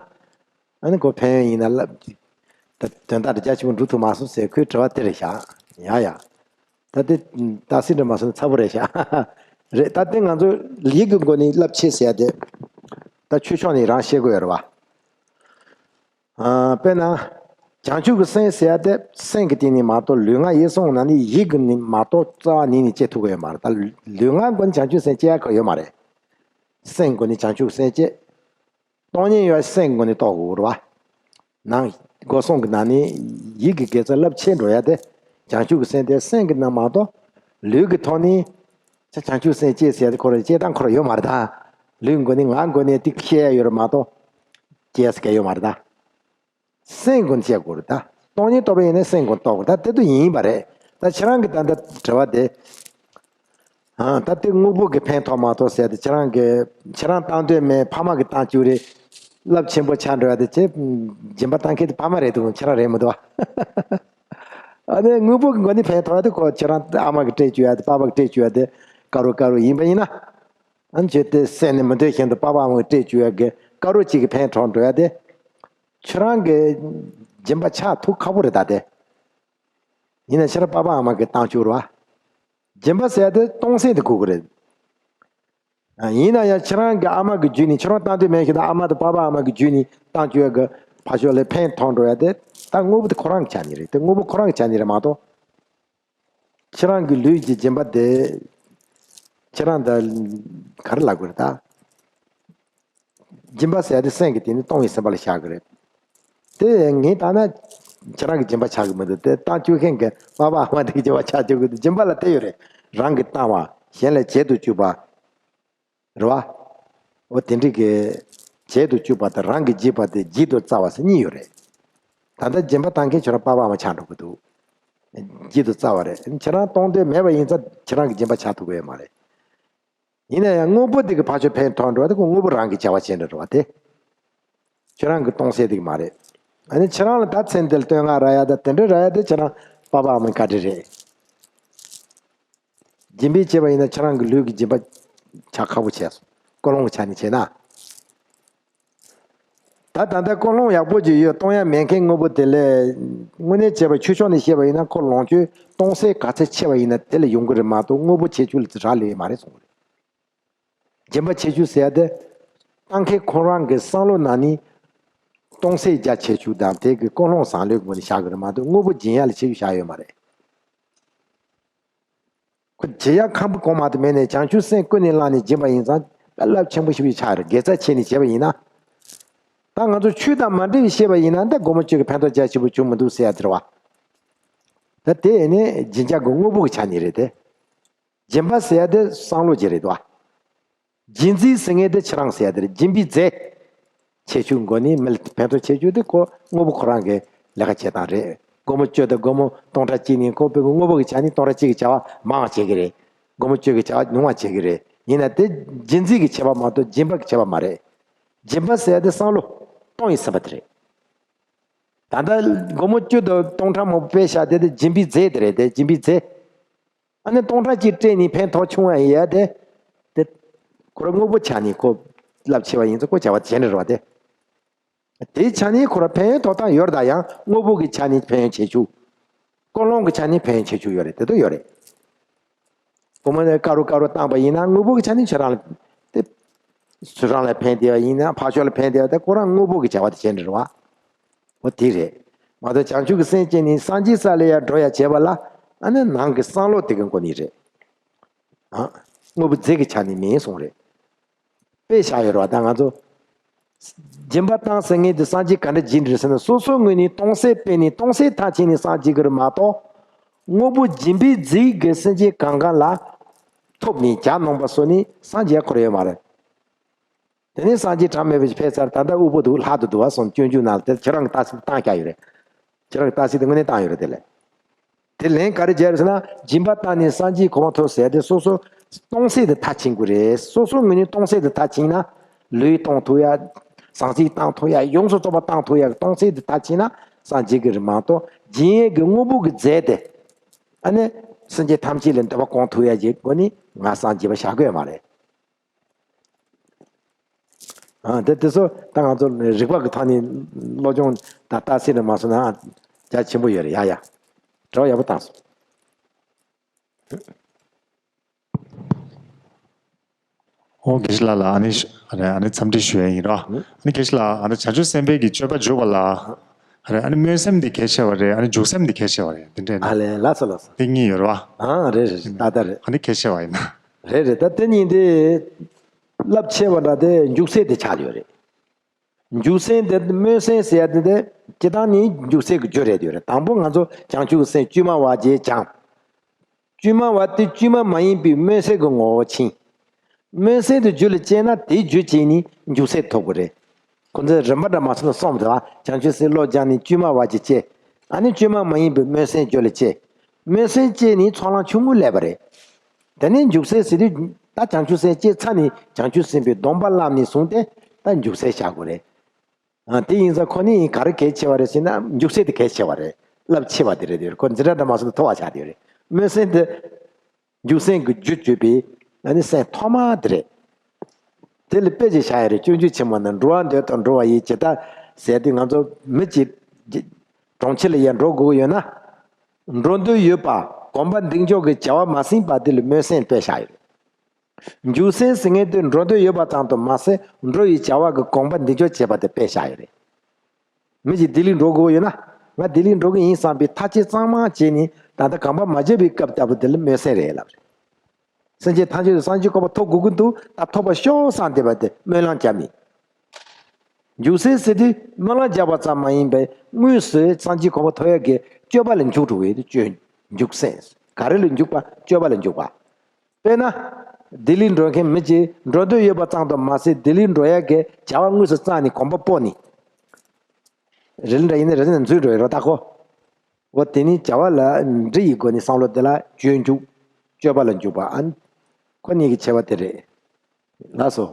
ཨ་ནི་ཁོ་ཕན་ཡོན་ཡིན་ན་རླབས་ད་དོན་དག་དེ་རྒྱ་ཆེན་པོ་འགྲུབ་ཐུབ་མ་སོང་ཟེར་ཁོའི་དྲི་བ་དེ་རེད་ཤག་ཡ་ཡ། ད་དེ་ཏག་སེ་འདྲ་མ་སོང་ཚ་པོ་རེད་ཤག་རེད། ད་དེ་ང་ཚོ་ལུས་ཀྱི་སྒོ་ནས་རླབས་ཆེ་ཟེར་ཡ་དེ་ད་ཆོས་ཕྱོགས་ནས་རང་བཤད་དགོས་ཡོད་རེད་བ། ཨ། དཔེར་ན། བྱང་ཆུབ་ཀྱི་སེམས་ཟེར་ཡ་དེ་སེམས་ཀྱི་སྟེང་ནས་མ་གཏོགས་ལུས་ངག་ཡིད་གསུམ་ནང་ནས་ཡིད་ཀྱི་ནི་མ་གཏོགས་རྩ་བ་ཉིད་ནས་སྐྱེ་ཐུབ་ཀྱི་ཡོད་མ་རེད། ད་ལུས་ངག་སྒོ་ནས་བྱང་ཆུབ་སེམས་སྐྱེ་ཡ་ཁོ་ཡོད་མ་རེད། སེམས་སྒོ་ནས་བྱང་ཆུབ་སེམས་སྐྱེ། སྟོང་ཉིད་ཡོད་སེམས་སྒོ་ནས་རྟོགས་དགོས་རེད་བ། ནང་སྒོ་གསུམ་གྱི་ནང་ནས་ཡིད་ཀྱི་དགེ་རྩ་རླབས་ཆེ་འགྲོ་ཡ་དེ་བྱང་ཆུབ་ཀྱི་སེམས་དེ་སེམས་ཀྱི་ནང་མ་གཏོགས་ལུས་ཀྱི་ཐོག་ནས་ཆ་བྱང་ཆུབ་སེམས་སྐྱེ་ཟེར་ཡ་དེ་ཁོ་རང་སྐྱེ་སྟངས་ཁོ་རང་ཡོད་མ་རེད་ད། ལུས་སྒོ་ནས་ངག་སྒོ་ནས་དེ་ཤེས་ཡ་ཡོད་རེད་མ་གཏོགས་སྐྱེ་ས་ག་ཡོད་མ་རེད་ད། སེམས་ཀུན་བྱེད་དགོས་རེད་ད། སྟོང་ཉིད་རྟོགས་པ་ཡིན་ན་སེམས་ཀུན་རྟོགས་དགོས་ད། དེ་དུ་ཡིན་པ་རེད། ད་ཁྱེད་རང་གི་ད་ལྟ་དྲི་བ་དེ། ཨ། ད་དེ་དངོས་པོ་གི་ཕན་ཐོགས་མ་གཏོགས་ཟེར་ཏེ་ཁྱེད་རང་གི་ཁྱེད་རང་བཏང་འདོད་མེད་ཕ་མ་གི་བཏང་བཅུག་རེད། རླབས་ཆེན་པོ་ཆགས་འགྲོ་ཡ་དེ་ཅེ། སྦྱིན་པ་བཏང་མཁན་དེ་ཕ་མ་རེད་འདུག་ཁྱེད་རང་རེད་མི་འདུག་ཨ་ནི་དངོས་པོ་གི་སྒོ་ནས་ཕན་ཐོགས་ཡ་དེ་ཁོ་ཁྱེད་རང་ཨ་མ་གི་སྤྲད་བཅུག་ཡ་དེ་པ་ཕ་གི་སྤྲད་བཅུག་ཡ་དེ་དཀར་རོ་དཀར་རོ་ཡིན་པ་ཡིན་ན། ཨ་ནི་ཁྱོད་དེ་སེམས་ནས་མི་འདོད་བཞིན་དུ་པ་ཕ་ཨ་མ་གི་སྤྲད་བཅུག་ཡ་གི་དཀར་རོ་གཅིག་གི་ཕན་ཐོགས་འགྲོ་ཡ་དེ། ཁྱེད་རང་གི་སྦྱིན་པ་ཆགས་ཐུབ་ཁག་པོ་རེད་ད་དེ། ཡིན་ན་ཁྱེད་རང་པ་ཕ་ཨ་མ་གིས་བཏང་བཅུག་རོགས། སྦྱིན་པ་ཟེར་ཡ་དེ་གཏོང་སེམས་དེ་དགོས་ཀྱི་རེད། ཡིན་ན་ཡང་ཁྱེད་རང་གི་ཨ་མ་གི་བརྒྱུད་ནས་ཁྱེད་རང་བཏང་འདོད་མེད་ཞིག་དང་ཨ་མ་དང་པ་ཕ་ཨ་མ་གི་བརྒྱུད་ནས་བཏང་བཅུག་ཡ་གི་ཕ་ཕྱོགས་ལ་ཕན་ཐོགས་འགྲོ་ཡ་དེ་ད་དངོས་པོ་དེ་ཁོ་རང་གི་ཆ་ནས་རེད་དེ་དངོས་པོ་ཁོ་རང་གི་ཆ་ནས་རེད་མ་གཏོགས། ཁྱེད་རང་གི་ལུས་ཀྱི་སྦྱིན་པ་དེ། ཁྱེད་རང་ད་ག་རེ་ལབ་དགོས་རེད་ད། སྦྱིན་པ་ཟེར་ཡ་དེ་སེམས་ཀྱི་སྟེང་ནས་གཏོང་བའི་སེམས་པ་ལ་བཞག་གི་རེད། དེ་ངས་བལྟས་ན་ཁྱེད་རང་གི་སྦྱིན་པ་ཆགས་ཀྱི་མི་འདུག་དེ་བཏང་བཅུག་མཁན་གྱི་པ་ཕ་ཨ་མ་དེ་གི་སྦྱིན་པ་ཆགས་བཅུག་གི་འདུག་སྦྱིན་པ་ལ་དེ་ཡོད་རེད། རང་གིས་བཏང་བ་གཞན་ལ་བྱེད་དུ་བཅུག་པ། རེད་བ། འོ་དེ་འདྲ་གི་བྱེད་དུ་བཅུག་པ་དང་རང་གིས་བགྱིས་པ་དེ་བགྱིས་དང་བརྩམས་པ་ཟེར་གཉིས་ཡོད་རེད། ད་ལྟ་སྦྱིན་པ་བཏང་མཁན་ཁྱོད་རང་པ་ཕ་མ་ཆགས་འགྲོ་གི་འདུག། སྐྱིད་དུ་རྩ་བ་རེད། ཁྱེད་རང་གཏོང་འདོད་མེད་པ་ཡིན་ཙང་ཁྱེད་རང་གི་སྦྱིན་པ་ཆགས་ཐུབ་ཀྱི་ཡོད་མ་རེད། ཡིན་ན་ཡང་དངོས་པོ་དེ་གི་ཕར་ཕྱོགས་ཕན་ཐོགས་འགྲོ་བ་དེ་ཁོ་དངོས་པོ་རང་གི་བྱ་བ་བྱས་འགྲོ་བ་དེ། ཁྱེད་རང་གི་གཏོང་སའི་དེ་གི་མ་རེད། ཨ་ནི་ཁྱེད་རང་ལ་ད་མཚན་དེ་ལ་བསྟོད་བསྔགས་རག་ཡ་ད་དེ་འདྲ་རག་ཡ་དེ་ཁྱེད་རང་པ་ཕ་མའི་བཀའ་དྲིན་རེད། སྦྱིན་པའི་བྱས་པ་ཡིན་ན་ཁྱེད་རང་གི་ལུས་ཀྱི་སྦྱིན་པ་ཆ་ཁག་པོ་བྱས་སོང་། ཀུན་སློང་གི་ཆ་ནས་བྱས་ན། ད་ད་ལྟ་ཀུན་སློང་ཡག་པོ་ཅིག་ཡོད། གཏོང་ཡ་མེད་མཁན་དངོས་པོ་དེ་ལས། དངོས་གནས་བྱས་པ་ཆོས་ཕྱོགས་ནས་བཤད་པ་ཡིན་ན་ཁོ་ལོངས་སྤྱོད་གཏོང་སའི་ག་ཚད་ཆེ་བ་ཡིན་ན་དེ་ལ་ཡོང་གི་རེད་མ་གཏོགས་དངོས་པོ་ཁྱད་ཆོས་ལ་རག་ལས་མ་རེད་གསུངས་རེད། སྦྱིན་པ་ཁྱད་ཆོས་ཟེར་ཡ་དེ། གཏོང་མཁན་ཁོ་རང་གི་བསམ་བློ་ནང་ནས་གཏོང་སའི་རྒྱ་ཆེ་ཆུང་དང་དེ་གི་ཀུན་སློང་བཟང་ལོས་སྒོ་ནས་བཞག་གི་རེད་མ་གཏོགས་དངོས་པོ་སྦྱིན་ཡ་ལ་ཁྱད་ཆོས་བཞག་ཡོད་མ་རེད། ཁོ་བྱེད་ཡག་ཁང་པ་གོང་མ་དེ་མེད་ནས་བྱང་ཆུབ་སེམས་ཀུན་ནས་བསླངས་ནས་སྦྱིན་པ་ཡིན་ཙང་རླབས་ཆེན་པོ་ཞིག་ཆགས་རེད། དགེ་རྩ་བྱས་ནས་བྱས་པ་ཡིན་ན། ད་ང་ཚོ་ཆོས་དང་མ་འབྲེལ་བའི་བཤད་པ་ཡིན་ན་ད་སྒོར་མོ་གཅིག་གི་ཕན་ཐོགས་རྒྱ་ཆེ་པོ་བྱུང་མི་འདུག་ཟེར་ཡ་དེ་རེད་བ། ད་དེ་ནི་སྦྱིན་བྱ་གི་དངོས་པོ་གི་ཆ་ནས་རེད་དེ། སྦྱིན་པ་ཟེར་ཡ་དེ་བསམ་བློ་ཅིག་རེད་དོ། སྦྱིན་རྩིས་ཟེར་མཁན་དེ་ཁྱེད་རང་ཟེར་ཡ་དེ་རེད། སྦྱིན་པའི་རྫས། ཁྱད་ཆོས་འགོ་ནི་མི་ལ་ཕན་ཐོགས་ཁྱད་ཆོས་དེ་ཁོ་དངོས་པོ་ཁོ་རང་གི་ལས་ཀ་བྱེད་སྟངས་རེད། སྒོར་མོ་བཅུ་དང་སྒོར་མོ་སྟོང་ཕྲག་གཅིག་ནི་ཁོ་བོད་ཀྱི་དངོས་པོ་གི་ཆ་ནས་སྟོང་ཕྲག་གཅིག་གི་བྱ་བ་མང་བ་བྱེད་ཀྱི་རེད། སྒོར་མོ་བཅུ་གི་བྱ་བ་ཉུང་བ་བྱེད་ཀྱི་རེད། ཡིན་ན་དེ་སྦྱིན་རྩིས་ཀྱི་ཁྱད་པར་མ་གཏོགས་སྦྱིན་པ་གི་ཁྱད་པར་མ་རེད། སྦྱིན་པ་ཟེར་ཡ་དེ་བསམ་བློ་གཏོང་ཡི་ཟིན་པ་དེ་རེད། ད་ལྟ་སྒོར་མོ་བཅུ་དང་སྟོང་ཕྲག་མང་པོ་སྤེལ་བཞག་དེ་དེ་སྦྱིན་པའི་རྫས་དེ་རེད་དེ་སྦྱིན་པའི་རྫས། ཨ་ནི་སྟོང་ཕྲག་གཅིག་སྤྲད་ནས་ཕན་ཐོགས་ཆུང་བ་ཡིན་ཡ་དེ། དེ། ཁོ་རང་དངོས་པོ་ཆ་ནས་ཁོ་རླབས་ཆེ་བ་ཡིན་ཙང་ཁོ་བྱ་བ་གཞན་རེད་བ་དེ། དེའི་ཆ་ནས་ཁོ་རང་ཕན་ཡོན་ཐོབ་སྟངས་ཡོད་རེད་ད་ཡང་དངོས་པོ་གི་ཆ་ནས་ཕན་ཡོན་ཆེ་ཆུང་། ཀུན་སློང་གི་ཆ་ནས་ཕན་ཡོན་ཆེ་ཆུང་ཡོད་རེད་དེ་ཚོ་ཡོད་རེད། སྒོར་མོ་ནས་དཀར་རུ་དཀར་རུ་བཏང་པ་ཡིན་ན་དངོས་པོ་གི་ཆ་ནས་ཁྱོད་རང་ལ་དེ། སུ་རང་ལ་ཕན་བདེ་བ་ཡིན་ན་ཕར་ཕྱོགས་ལ་ཕན་བདེ་བ་དེ་ཁོ་རང་དངོས་པོ་གི་བྱ་བ་དེ་བྱས་འདྲ་རེད་བ། འོ་དེ་རེད། མ་གཏོགས་བྱང་ཆུབ་ཀྱི་སེམས་བསྐྱེད་ནས་སངས་རྒྱས་ས་ལ་ཡར་འགྲོ་ཡ་བྱེད་པ་ལ་ཨ་ནི་ནང་གི་བསམ་བློ་དེ་གི་འགོ་ནས་རེད། ཨ། དངོས་པོ་རྫས་ཀྱི་ཆ་ནས་མིན་གསུངས་རེད། དཔེ་བཞག་ཡོད་རེད་བ་ད་ང་ཚོ། སྦྱིན་པ་བཏང་ཟེར་མཁན་དེ་སངས་རྒྱས་ག་འདྲ་བྱེད་འདྲི་ཟེར་ན་སོ་སོའི་ངོས་ནས་གཏོང་སེམས་སྤེལ་ནས་གཏོང་སེམས་མཐར་ཕྱིན་ནས་སངས་རྒྱས་ཀྱི་རེད་མ་གཏོགས། དངོས་པོ་སྦྱིན་པའི་རྫས་ཀྱི་སེམས་ཅན་གང་གང་ལ་ཐོབ་ནས་གྱ་ནོམ་པ་བཟོ་ནས་སངས་རྒྱས་ཁོ་ར་ཡོད་མ་རེད། དེ་ནས་སངས་རྒྱས་གྲངས་མེད་པ་ཞིག་ཕེབས་ཚར་ད་ལྟ་དབུལ་པོ་འདུག་ལྷག་ཏུ་འདུག་བ་སོང་སྤྱོད་འཇུག་ནང་ལ་དེ་ཁྱེད་རང་གི་ལྟ་ཚུལ་བཏང་བཞག་ཡོད་རེད། ཁྱེད་རང་གི་ལྟ་ཚུལ་དེ་དངོས་གནས་བཏང་ཡོད་རེད་དེ་ལས། དེ་ལན་ག་རེ་རྒྱག་རེད་ཟེར་ན་སྦྱིན་པ་བཏང་ནས་སངས་རྒྱས་གོ་འཕང་ཐོབ་ཟེར་ཏེ་སོ་སོ་གཏོང་སེམས་དེ་མཐར་ཕྱིན་དགོས་རེད། སོ་སོ་ངོས་ནས་གཏོང་སེམས་དེ་མཐར་ཕྱིན་ན་ལུས་གཏོང་ཐུབ་ཡ། ཟང་ཟིང་བཏང་ཐུབ་ཡ་ཡོངས་སུ་རྫོགས་པ་བཏང་ཐུབ་ཡ་གི་གཏོང་སེམས་དེ་མཐར་ཕྱིན་ན་སངས་རྒྱས་ཀྱི་རེད་མ་གཏོགས་སྦྱིན་ཡས་ཀྱི་དངོས་པོ་གི་རྫས་དེ་ཨ་ནི་སེམས་ཅན་ཐམས་ཅད་ལ་འདོད་པ་སྐོང་ཐུབ་ཡ་གི་སྒོ་ནས་ང་སངས་རྒྱས་པ་བཞག་གི་ཡོད་མ་རེད། ཨ། དེ་དེ་ཚོ་ད་ང་ཚོ་རིག་པ་གི་ཐོག་ནས་སློབ་སྦྱོང་དང་ལྟ་ཚུལ་རེ་མ་སོང་ན་རྒྱ་ཆེན་པོ་ཡོད་རེད་ཡ་ཡ། དྲི་བ་ཡག་པོ་བཏང་སོང་། ཨོ་དགེ་བཤེས་ལགས་ལ་ཨ་ནི་ཨ་ནི་འཚམས་འདྲི་ཞུ་ཡ་ཡིན་རོ། ཨ་ནི་དགེ་བཤེས་ལགས་ཨ་ནི་བྱང་ཆུབ་སེམས་དཔའི་གི་སྤྱོད་པ་འཇུག་པ་ལ་ཨ་ནི་སྨོན་སེམས་འདི་གལ་ཆེ་བ་རེད། ཨ་ནི་འཇུག་སེམས་འདི་གལ་ཆེ་བ་རེད། དེ་འདྲས་ན་ཨ་ལས་ལགས་སོ་ལགས་སོ། དེ་གཉིས་ཡོད་རེད་བ། ཨ་རེད་རེད་རེད་ད་ལྟ་རེད། ཨ་ནི་གལ་ཆེ་བ་ཡིན་ན། རེད་རེད་ད་དེ་གཉིས་དེ། རླབས་ཆེ་བ་འདྲ་དེ་འཇུག་སེམས་དེ་ཆགས་ཡོད་རེད། འཇུག་སེམས་དེ་སྨོན་སེམས་ཟེར་ཡ་དེ་དེ་སྤྱི་བཏང་ནི་འཇུག་སེམས་ཀྱི་རྒྱུ་རེད་དེ་རེད། དང་པོ་ང་ཚོ་བྱང་ཆུབ་ཀྱི་སེམས་བཅོས་མ་བ་བརྒྱད་སྦྱངས། བཅོས་མ་བ་དེ་བཅོས་མ་མ་ཡིན་པའི་སྨོན་སེམས་ཀྱི་ངོ་བོ་ཕྱིན། སྨོན་སེམས་དེ་རྒྱུད་ལ་སྐྱེས་ན་དེའི་རྒྱུ་བྱས་ནས་འཇུག་སེམས་ཐོབ་དགོས་རེད། ཁོ་ཚོས་རིམ་པ་འདྲ་མ་སོང་ན་གསུངས་འདུག་ཨ། བྱང་ཆུབ་སེམས་བློ་སྦྱངས་ནས་བཅོས་མ་བ་བརྒྱད་སྐྱེས། ཨ་ནི་བཅོས་མ་མ་ཡིན་པའི་སྨོན་སེམས་རྒྱུད་ལ་སྐྱེས། སྨོན་སེམས་སྐྱེས་ནས་ཚོགས་ལམ་ཆུང་ངུ་སླེབས་པ་རེད། དེ་ནས་འཇུག་སེམས་ཟེར་དུས་ད་བྱང་ཆུབ་སེམས་སྐྱེས་ཚར་ནས་བྱང་ཆུབ་སེམས་དཔའི་སྡོམ་པ་བླངས་ནས་བཟུང་སྟེ་ད་འཇུག་སེམས་བཞག་དགོས་རེད། ཨ། དེ་ཡིན་ཙང་ཁོ་ནི་ག་རེ་གལ་ཆེ་བ་རེད་ཟེར་ན་འཇུག་སེམས་དེ་གལ་ཆེ་བ་རེད། རླབས་ཆེ་བ་དེ་རེད་དེ་ཁོ་འཛིན་གྲྭ་འདྲ་མ་སོང་ན་མཐོ་བ་ཆགས་དེ་རེད། སྨོན་སེམས་དེ། འཇུག་སེམས་ཀྱི་རྒྱུ་བཅོས་པའི་ཨ་ནི་སེམས་ཐོག་མ་དེ་རེད། དེ་ལ་དཔེ་ཅིག་བཞག་ཡ་རེད། སྤྱོད་འཇུག་ཆེན་མོ་ནས་འགྲོ་བ་འདོད་དང་འགྲོ་བ་ཡི་ཇི་ལྟར་ཟེར་དུས་ང་ཚོ་མི་གཅིག་གྲོང་ཁྱེར་ལ་ཡར་འགྲོ་དགོས་ཀྱི་ཡོད་ན། འགྲོ་འདོད་ཡོད་པ་གོམ་པ་འདེགས་འཇོག་གི་བྱ་བ་མ་ཟིན་པ་དེ་ལ་སྨོན་སེམས་དཔེ་བཞག་ཡོད་རེད། འཇུག་སེམས་ཟེར་མཁན་དེ་འགྲོ་འདོད་ཡོད་པ་ཙམ་དུ་མ་ཟད་འགྲོ་བའི་བྱ་བ་གི་གོམ་པ་འདེགས་འཇོག་བྱེད་པ་དེ་དཔེ་བཞག་ཡོད་རེད། མི་ཞིག་ལྡི་ལི་འགྲོ་དགོས་ཡོད་ན། ང་ལྡི་ལི་འགྲོ་གི་ཡིན་བསམ་པའི་ཐག་གཅོད་གཙང་མ་བྱས་ནས་ད་ལྟ་གོམ་པ་མ་བརྒྱབ་པའི་སྐབས་ལྟ་བུ་དེ་ལ་སྨོན་སེམས་རེད་ལབ་རེད། སེམས་ཅན་ཐམས་ཅད་དུ་སངས་རྒྱས་གོ་འཕང་ཐོབ་དགོས་ཀྱི་འདུག་ད་ཐོབ་པ་ཤོག་བསམ་བསྡད་པ་དེ་སྨོན་ལམ་བརྒྱབ་མིན། འཇུག་སེམས་ཟེར་དུས་སྨོན་ལམ་བརྒྱབ་པ་ཙམ་མ་ཡིན་པའི་དངོས་སུ་སངས་རྒྱས་གོ་འཕང་ཐོབ་ཡག་གི་སྤྱོད་པ་ལ་འཇུག་འགྲོ་བའི་སྤྱོད་འཇུག་སེམས། ག་རེ་ལ་འཇུག་པ་སྤྱོད་པ་ལ་འཇུག་པ། དཔེར་ན། ལྡི་ལི་འགྲོ་མཁན་མི་གཅིག་འགྲོ་འདོད་ཡོད་པ་ཙམ་དུ་མ་ཟད་ལྡི་ལི་འགྲོ་ཡག་གི་བྱ་བ་དངོས་སུ་བརྩམས་ནས་གོམ་པ་སྤོ་ནས། རིལ་འདྲ་ཡིན་ན་རིལ་ནས་འཛུལ་འགྲོ་ཡི་རོ་ད་ཁོ། འོ་དེ་ནི་བྱ་བ་ལ་འབྲི་ཡི་སྒོ་ནས་བསམ་བློ་དེ་ལ་བཅོས་འཇུག་སྤྱོད་པ་ལ་འཇུག་པ་ཨ་ནི་ཁོ་གཉིས་ཀྱི་ཁྱད་པར་དེ་རེད། ལགས་སོ།